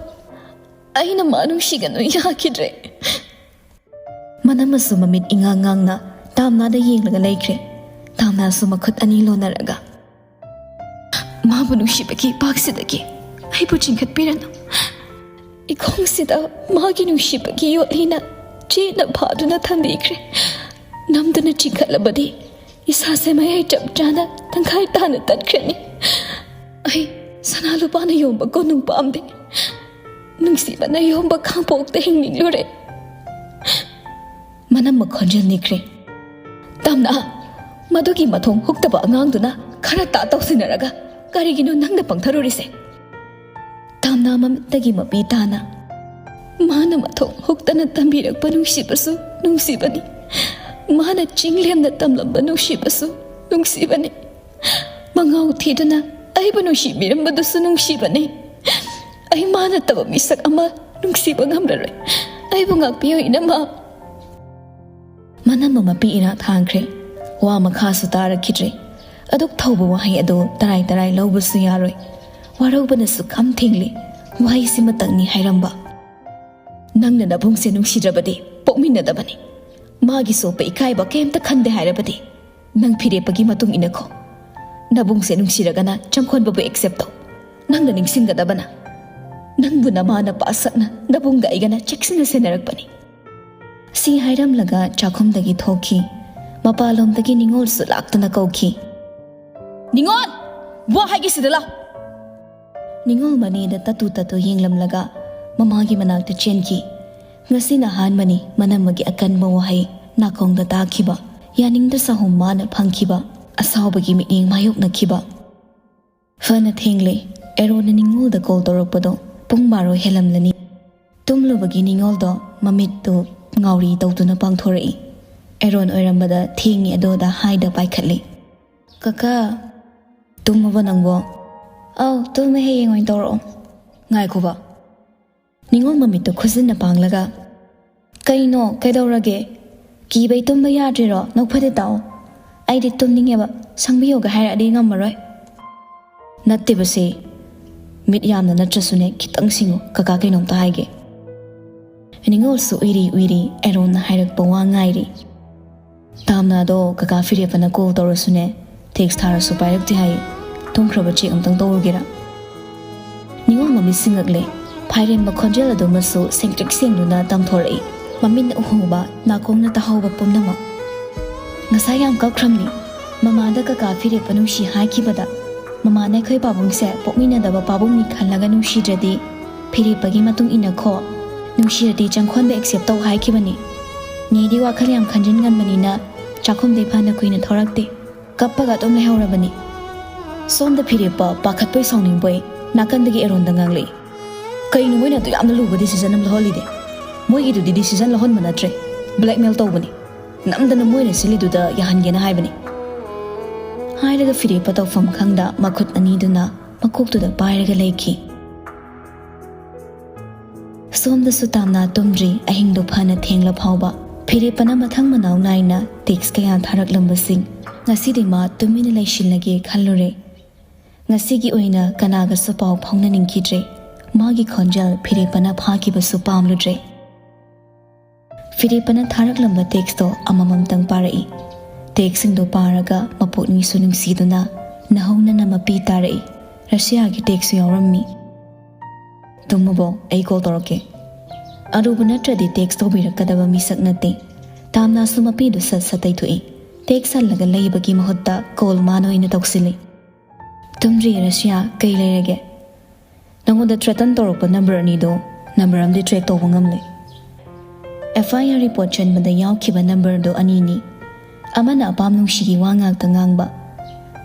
ꯑꯩꯅ ꯃꯥ ꯅꯨꯡꯁꯤꯒꯅꯨ ꯌꯥꯈꯤꯗ꯭ꯔꯦ꯫ ꯃꯅꯝꯃꯁꯨ ꯃꯃꯤꯠ ꯏꯉꯥꯡ ꯉꯥꯡꯅ ꯇꯥꯝꯅꯥꯗ ꯌꯦꯡꯂꯒ ꯂꯩꯈ꯭ꯔꯦ꯫ ꯇꯥꯝꯅꯥꯁꯨ ꯃꯈꯨꯠ ꯑꯅꯤ ꯂꯣꯟꯅꯔꯒ, ꯃꯥꯕꯨ ꯅꯨꯡꯁꯤꯕꯒꯤ ꯏꯄꯥꯛꯁꯤꯗꯒꯤ ꯑꯩꯕꯨ ꯆꯤꯡꯈꯠꯄꯤꯔꯅꯨ꯫ ꯏꯈꯣꯡꯁꯤꯗ ꯃꯥꯒꯤ ꯅꯨꯡꯁꯤꯕꯒꯤ ꯌꯣꯠꯂꯤꯅ ꯆꯦꯠꯅ ꯐꯥꯗꯨꯅ ꯊꯝꯕꯤꯈ꯭ꯔꯦ꯫ ꯅꯝꯗꯨꯅ ꯆꯤꯡꯈꯠꯂꯕꯗꯤ ꯏꯁꯥꯁꯦ ꯃꯌꯥꯏ ꯆꯞ ꯆꯥꯅ ꯇꯪꯈꯥꯏ ꯇꯥꯅ ꯇꯠꯈ꯭ꯔꯅꯤ꯫ ꯑꯩ ꯁꯅꯥ ꯂꯨꯄꯥꯅ ꯌꯣꯟꯕ ꯀꯣꯅꯨꯡ ꯄꯥꯝꯗꯦ꯫ ꯅꯨꯡꯁꯤꯕꯅ ꯌꯣꯟꯕ ꯈꯥꯡꯄꯣꯛꯇ ꯍꯤꯡꯅꯤꯡꯂꯨꯔꯦ꯫ ꯃꯅꯝꯃ ꯈꯣꯟꯖꯦꯜ ꯅꯤꯛꯈ꯭ꯔꯦ꯫ ꯇꯝꯅ, ꯃꯗꯨꯒꯤ ꯃꯊꯣꯡ ꯍꯨꯛꯇꯕ ꯑꯉꯥꯡꯗꯨꯅ ꯈꯔ ꯇꯥ ꯇꯧꯁꯤꯟꯅꯔꯒ ꯀꯔꯤꯒꯤꯅꯣ ꯅꯪꯅ ꯄꯪꯊꯔꯨꯔꯤꯁꯦ? ꯇꯥꯝꯅꯥ ꯃꯃꯤꯠꯇꯒꯤ ꯃꯄꯤ ꯇꯥꯅ ꯃꯥꯅ ꯃꯊꯣꯡ ꯍꯨꯛꯇꯅ ꯇꯝꯕꯤꯔꯛꯄ ꯅꯨꯡꯁꯤꯕꯁꯨ ꯅꯨꯡꯁꯤꯕꯅꯤ꯫ ꯃꯥꯅ ꯆꯤꯡ ꯂꯦꯝꯅ ꯇꯝꯂꯝꯕ ꯅꯨꯡꯁꯤꯕꯁꯨ ꯅꯨꯡꯁꯤꯕꯅꯤ꯫ ꯃꯉꯥꯎ ꯊꯤꯗꯨꯅ ꯑꯩꯕꯨ ꯅꯨꯡꯁꯤꯕꯤꯔꯝꯕꯗꯨꯁꯨ ꯅꯨꯡꯁꯤꯕꯅꯤ꯫ ꯑꯩ ꯃꯥ ꯅꯠꯇꯕ ꯃꯤꯁꯛ ꯑꯃ ꯅꯨꯡꯁꯤꯕ ꯉꯝꯂꯔꯣꯏ꯫ ꯑꯩꯕꯨ ꯉꯥꯛꯄꯤꯌꯨ, ꯏꯅꯝꯃ꯫ ꯃꯅꯝ ꯑꯃ ꯄꯤ ꯏꯔꯥ ꯊꯥꯡꯈ꯭ꯔꯦ꯫ ꯋꯥ ꯃꯈꯥꯁꯨ ꯇꯥꯔꯛꯈꯤꯗ꯭ꯔꯦ꯫ ꯑꯗꯨꯛ ꯊꯧꯕ ꯋꯥꯍꯩ ꯑꯗꯨ ꯇꯔꯥꯏ ꯇꯔꯥꯏ ꯂꯧꯕꯁꯨ ꯌꯥꯔꯣꯏ꯫ ꯋꯥꯔꯧꯕꯅꯁꯨ ꯈꯝ ꯊꯦꯡꯂꯤ꯫ ꯋꯥꯍꯩꯁꯤꯃꯇꯪꯅꯤ ꯍꯥꯏꯔꯝꯕ꯫ "ꯅꯪꯅ ꯅꯕꯨꯡꯁꯦ ꯅꯨꯡꯁꯤꯗ꯭ꯔꯕꯗꯤ ꯄꯣꯛꯃꯤꯟꯅꯗꯕꯅꯤ꯫ ꯃꯥꯒꯤ ꯁꯣꯛꯄ ꯏꯀꯥꯏꯕ ꯀꯩꯝꯇ ꯈꯟꯗꯦ ꯍꯥꯏꯔꯕꯗꯤ ꯅꯪ ꯐꯤꯔꯦꯞꯄꯒꯤ ꯃꯇꯨꯡ ꯏꯟꯅꯈꯣ꯫ ꯅꯕꯨꯡꯁꯦ ꯅꯨꯡꯁꯤꯔꯒꯅ ꯆꯪꯈꯣꯟꯕꯕꯨ ꯑꯦꯛꯁꯦꯞ ꯇꯧ꯫ ꯅꯪꯅ ꯅꯤꯡꯁꯤꯡꯒꯗꯕꯅ ꯅꯪꯕꯨ ꯅꯃꯥ ꯅꯄꯥ ꯁꯛꯅ ꯅꯕꯨꯡꯒ ꯑꯩꯒꯅ ꯆꯦꯛꯁꯤꯟꯅ ꯁꯦꯟꯅꯔꯛꯄꯅꯤ꯫" ꯁꯤ ꯍꯥꯏꯔꯝꯂꯒ ꯆꯥꯛꯈꯨꯝꯗꯒꯤ ꯊꯣꯛꯈꯤ꯫ ꯃꯄꯥꯟꯂꯣꯝꯗꯒꯤ ꯅꯤꯉꯣꯜꯁꯨ ꯂꯥꯛꯇꯨꯅ ꯀꯧꯈꯤ꯫ "ꯅꯤꯉꯣꯜ! ꯋꯥ ꯍꯥꯏꯒꯦ ꯁꯤꯗ ꯂꯥꯎ!" ꯅꯤꯉꯣꯜ ꯃꯅꯦꯗ ꯇꯠꯇꯨ ꯇꯠꯇꯨ ꯌꯦꯡꯂꯝꯂꯒ ꯃꯃꯥꯒꯤ ꯃꯅꯥꯛꯇ ꯆꯦꯟꯈꯤ꯫ ꯉꯁꯤꯅ ꯑꯍꯥꯟꯕꯅꯤ ꯃꯅꯝꯃꯒꯤ ꯑꯀꯟꯕ ꯋꯥꯍꯩ ꯅꯥꯀꯣꯡꯗ ꯇꯥꯈꯤꯕ꯫ ꯌꯥꯅꯤꯡꯗ ꯆꯍꯨꯝ ꯃꯥꯅ ꯐꯪꯈꯤꯕ꯫ ꯑꯁꯥꯎꯕꯒꯤ ꯃꯤꯠꯌꯦꯡ ꯃꯥꯌꯣꯛꯅꯈꯤꯕ꯫ ꯐꯅ ꯊꯦꯡꯂꯦ꯫ ꯑꯦꯔꯣꯅ ꯅꯤꯉꯣꯜꯗ ꯀꯣꯜ ꯇꯧꯔꯛꯄꯗꯣ ꯄꯨꯡ ꯕꯥꯔꯣ ꯍꯦꯜꯂꯝꯂꯅꯤ꯫ ꯇꯨꯝꯂꯨꯕꯒꯤ ꯅꯤꯉꯣꯜꯗꯣ ꯃꯃꯤꯠꯇꯨ ꯉꯥꯎꯔꯤ ꯇꯧꯗꯨꯅ ꯄꯥꯡꯊꯣꯔꯛꯏ꯫ ꯑꯦꯔꯣꯟ ꯑꯣꯏꯔꯝꯕꯗ ꯊꯦꯡꯉꯤ ꯑꯗꯣꯗ ꯍꯥꯏꯗ ꯄꯥꯏꯈꯠꯂꯤ꯫ "ꯀꯀꯥ, ꯇꯨꯝꯃꯕꯣ ꯅꯪꯕꯣ?" "ꯑꯧ, ꯇꯨꯝꯃꯦ, ꯍꯌꯦꯡ ꯑꯣꯏꯅ ꯇꯧꯔꯛꯑꯣ꯫" "ꯉꯥꯏꯈꯣꯕ꯫" ꯅꯤꯉꯣꯜ ꯃꯃꯤꯠꯇꯨ ꯈꯨꯖꯤꯟꯅ ꯄꯥꯡꯂꯒ, "ꯀꯩꯅꯣ, ꯀꯩꯗꯧꯔꯒꯦ? ꯀꯤꯕꯩ ꯇꯨꯝꯕ ꯌꯥꯗ꯭ꯔꯤꯔꯣ? ꯅꯣꯛꯐꯗꯦ ꯇꯥꯎ꯫ ꯑꯩꯗꯤ ꯇꯨꯝꯅꯤꯡꯉꯦꯕ, ꯁꯪꯕꯤꯌꯣꯒ ꯍꯥꯏꯔꯛꯑꯗꯤ ꯉꯝꯃꯔꯣꯏ꯫" "ꯅꯠꯇꯦꯕꯁꯦ, ꯃꯤꯠ ꯌꯥꯝꯅ ꯅꯠꯇ꯭ꯔꯁꯨꯅꯦ, ꯈꯤꯇꯪ ꯁꯤꯡꯉꯨ꯫ ꯀꯀꯥ ꯀꯩꯅꯣꯝꯇ ꯍꯥꯏꯒꯦ꯫" ꯅꯤꯉꯣꯜꯁꯨ ꯎꯏꯔꯤ ꯎꯏꯔꯤ ꯑꯦꯔꯣꯟꯅ ꯍꯥꯏꯔꯛꯄ ꯋꯥ ꯉꯥꯏꯔꯤ꯫ "ꯇꯥꯝꯅꯥꯗꯣ ꯀꯀꯥ ꯐꯤꯔꯦꯞꯄꯅ ꯀꯣꯜ ꯇꯧꯔꯁꯨꯅꯦ, ꯇꯦꯛꯁ ꯊꯥꯔꯁꯨ ꯄꯥꯏꯔꯛꯇꯦ ꯍꯥꯏꯌꯦ꯫ ꯇꯨꯝꯈ꯭ꯔꯕ ꯆꯦꯛ ꯑꯝꯇꯪ ꯇꯧꯔꯨꯒꯦꯔꯥ?" ꯅꯤꯉꯣꯜ ꯃꯃꯤꯠ ꯁꯤꯡꯉꯛꯂꯦ꯫ ꯐꯥꯏꯔꯦꯟꯕ ꯈꯣꯟꯖꯦꯜ ꯑꯗꯨꯃꯁꯨ ꯁꯦꯡꯇ꯭ꯔꯤꯛ ꯁꯦꯡꯗꯨꯅ ꯇꯝꯊꯣꯔꯛꯏ꯫ ꯃꯃꯤꯠꯅ ꯎꯍꯧꯕ, ꯅꯥꯀꯣꯡꯅ ꯇꯥꯍꯧꯕ ꯄꯨꯝꯅꯃꯛ꯫ "ꯉꯁꯥꯏ ꯌꯥꯝ ꯀꯞꯈ꯭ꯔꯝꯅꯤ꯫ ꯃꯃꯥꯗ ꯀꯀꯥ ꯐꯤꯔꯦꯞꯄ ꯅꯨꯡꯁꯤ ꯍꯥꯏꯈꯤꯕꯗ, ꯃꯃꯥꯅ ꯑꯩꯈꯣꯏ ꯄꯥꯕꯨꯡꯁꯦ ꯄꯣꯛꯃꯤꯟꯅꯗꯕ ꯄꯥꯕꯨꯡꯅꯤ ꯈꯜꯂꯒ ꯅꯨꯡꯁꯤꯗ꯭ꯔꯗꯤ ꯐꯤꯔꯦꯞꯄꯒꯤ ꯃꯇꯨꯡ ꯏꯟꯅꯈꯣ, ꯅꯨꯡꯁꯤꯔꯗꯤ ꯆꯪꯈꯣꯟꯕ ꯑꯦꯛꯁꯦꯞ ꯇꯧ ꯍꯥꯏꯈꯤꯕꯅꯤ꯫ ꯅꯦꯗꯤ ꯋꯥꯈꯜ ꯌꯥꯝ ꯈꯟꯖꯤꯟꯒꯟꯕꯅꯤꯅ ꯆꯥꯛꯈꯨꯝꯗꯩ ꯐꯅ ꯀꯨꯏꯅ ꯊꯣꯔꯛꯇꯦ꯫ ꯀꯞꯄꯒ ꯑꯗꯨꯝ ꯂꯩꯍꯧꯔꯕꯅꯤ꯫" ꯁꯣꯝꯗ ꯐꯤꯔꯦꯞꯄ ꯄꯥꯈꯠꯄꯩ ꯁꯥꯎꯅꯤꯡꯕꯩ ꯅꯥꯀꯟꯗꯒꯤ ꯑꯦꯔꯣꯟꯗ ꯉꯥꯡꯂꯛꯏ꯫ "ꯀꯩꯅꯣ ꯃꯣꯏꯅ ꯑꯗꯨ ꯌꯥꯝꯅ ꯂꯨꯕ decision ꯑꯃ ꯂꯧꯍꯜꯂꯤꯗꯤ? ꯃꯣꯏꯒꯤꯗꯨꯗꯤ decision ꯂꯧꯍꯟꯕ ꯅꯠꯇ꯭ꯔꯦ, blackmail ꯇꯧꯕꯅꯤ꯫ ꯅꯝꯗꯅ ꯃꯣꯏꯅ ꯁꯤꯜꯂꯤꯗꯨꯗ ꯌꯥꯍꯟꯒꯦꯅ ꯍꯥꯏꯕꯅꯤ"꯫ ꯍꯥꯏꯔꯒ ꯐꯤꯔꯦꯞꯄ ꯇꯧꯐꯝ ꯈꯪꯗ ꯃꯈꯨꯠ ꯑꯅꯤꯗꯨꯅ ꯃꯀꯣꯛꯇꯨꯗ ꯄꯥꯏꯔꯒ ꯂꯩꯈꯤ꯫ ꯁꯣꯝꯗꯁꯨ ꯇꯥꯝꯅꯥ ꯇꯨꯝꯗ꯭ꯔꯤ꯫ ꯑꯍꯤꯡꯗꯣ ꯐꯅ ꯊꯦꯡꯂ ꯐꯥꯎꯕ ꯐꯤꯔꯦꯞꯄꯅ ꯃꯊꯪ ꯃꯅꯥꯎ ꯅꯥꯏꯅ text ꯀꯌꯥ ꯊꯥꯔꯛꯂꯝꯕꯁꯤꯡ꯫ ꯉꯁꯤꯗꯤ ꯃꯥ ꯇꯨꯃꯤꯟꯅ ꯂꯩꯁꯤꯜꯂꯒꯦ ꯈꯜꯂꯨꯔꯦ꯫ ꯉꯁꯤꯒꯤ ꯑꯣꯏꯅ ꯀꯅꯥꯒꯁꯨ ꯄꯥꯎ ꯐꯥꯎꯅꯅꯤꯡꯈꯤꯗ꯭ꯔꯦ꯫ ꯃꯥꯒꯤ ꯈꯣꯟꯖꯦꯜ ꯐꯤꯔꯦꯞꯄꯅ ꯐꯥꯈꯤꯕꯁꯨ ꯄꯥꯝꯂꯨꯗ꯭ꯔꯦ꯫ ꯐꯤꯔꯦꯞꯄꯅ ꯊꯥꯔꯛꯂꯝꯕ textꯇꯣ ꯑꯃꯃꯝꯇꯪ ꯄꯥꯔꯛꯏ꯫ Textꯁꯤꯡꯗꯣ ꯄꯥꯔꯒ ꯃꯄꯨꯛꯅꯤꯡꯁꯨ ꯅꯨꯡꯁꯤꯗꯨꯅ ꯅꯍꯧꯅꯅ ꯃꯄꯤ ꯇꯥꯔꯛꯏ꯫ ꯔꯁꯤꯌꯥꯒꯤ textꯁꯨ ꯌꯥꯎꯔꯝꯃꯤ꯫ "ꯇꯨꯝꯃꯕꯣ? ꯑꯩ call ꯇꯧꯔꯛꯀꯦ"꯫ ꯑꯔꯨꯕ ꯅꯠꯇ꯭ꯔꯗꯤ text ꯇꯧꯕꯤꯔꯛꯀꯗꯕ ꯃꯤꯁꯛ ꯅꯠꯇꯦ꯫ ꯇꯥꯝꯅꯥꯁꯨ ꯃꯄꯤꯗꯨ ꯁꯠ ꯁꯠ ꯇꯩꯊꯣꯛꯏ꯫ Text ꯍꯜꯂꯒ ꯂꯩꯕꯒꯤ ꯃꯍꯨꯠꯇ call ꯃꯥꯅ ꯑꯣꯏꯅ ꯇꯧꯁꯤꯜꯂꯤ꯫ "ꯇꯨꯝꯗ꯭ꯔꯤꯌꯦ ꯔꯁꯤꯌꯥ, ꯀꯩ ꯂꯩꯔꯒꯦ?" "ꯅꯉꯣꯟꯗ threaten ꯇꯧꯔꯛꯄ number ꯑꯅꯤꯗꯣ number ꯑꯃꯗꯤ track ꯇꯧꯕ ꯉꯝꯂꯦ꯫ F I R report ꯆꯟꯕꯗ ꯌꯥꯎꯈꯤꯕ numberꯗꯣ ꯑꯅꯤꯅꯤ꯫ ꯑꯃꯅ ꯑꯄꯥꯝ ꯅꯨꯡꯁꯤꯒꯤ ꯋꯥ ꯉꯥꯛꯇ ꯉꯥꯡꯕ,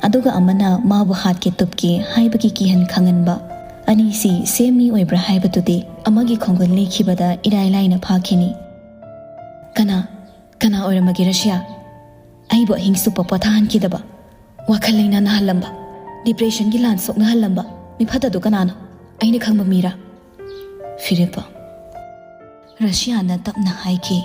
ꯑꯗꯨꯒ ꯑꯃꯅ ꯃꯥꯕꯨ ꯍꯥꯠꯀꯦ ꯇꯨꯞꯀꯦ ꯍꯥꯏꯕꯒꯤ ꯀꯤꯍꯟ ꯈꯪꯍꯟꯕ꯫ ꯑꯅꯤꯁꯤ same ꯃꯤ ꯑꯣꯏꯕ꯭ꯔꯥ ꯍꯥꯏꯕꯗꯨꯗꯤ ꯑꯃꯒꯤ ꯈꯣꯡꯒꯨꯜ ꯂꯤꯈꯤꯕꯗ ꯏꯔꯥꯏ ꯂꯥꯏꯅ ꯐꯥꯈꯤꯅꯤ"꯫ "ꯀꯅꯥ, ꯀꯅꯥ ꯑꯣꯏꯔꯝꯃꯒꯦ ꯔꯁꯤꯌꯥ? ꯑꯩꯕꯨ ꯑꯍꯤꯡ ꯆꯨꯞꯄ ꯄꯣꯊꯥꯍꯟꯈꯤꯗꯕ, ꯋꯥꯈꯜ ꯂꯩꯅꯥ ꯅꯥꯍꯜꯂꯝꯕ, depressionꯒꯤ ꯂꯥꯟ ꯁꯣꯛꯅꯍꯜꯂꯝꯕ ꯃꯤꯐꯠꯇꯗꯨ ꯀꯅꯥꯅꯣ? ꯑꯩꯅ ꯈꯪꯕ ꯃꯤꯔꯥ?" ꯐꯤꯔꯦꯞꯄ꯫ ꯔꯁꯤꯌꯥꯅ ꯇꯞꯅ ꯍꯥꯏꯈꯤ꯫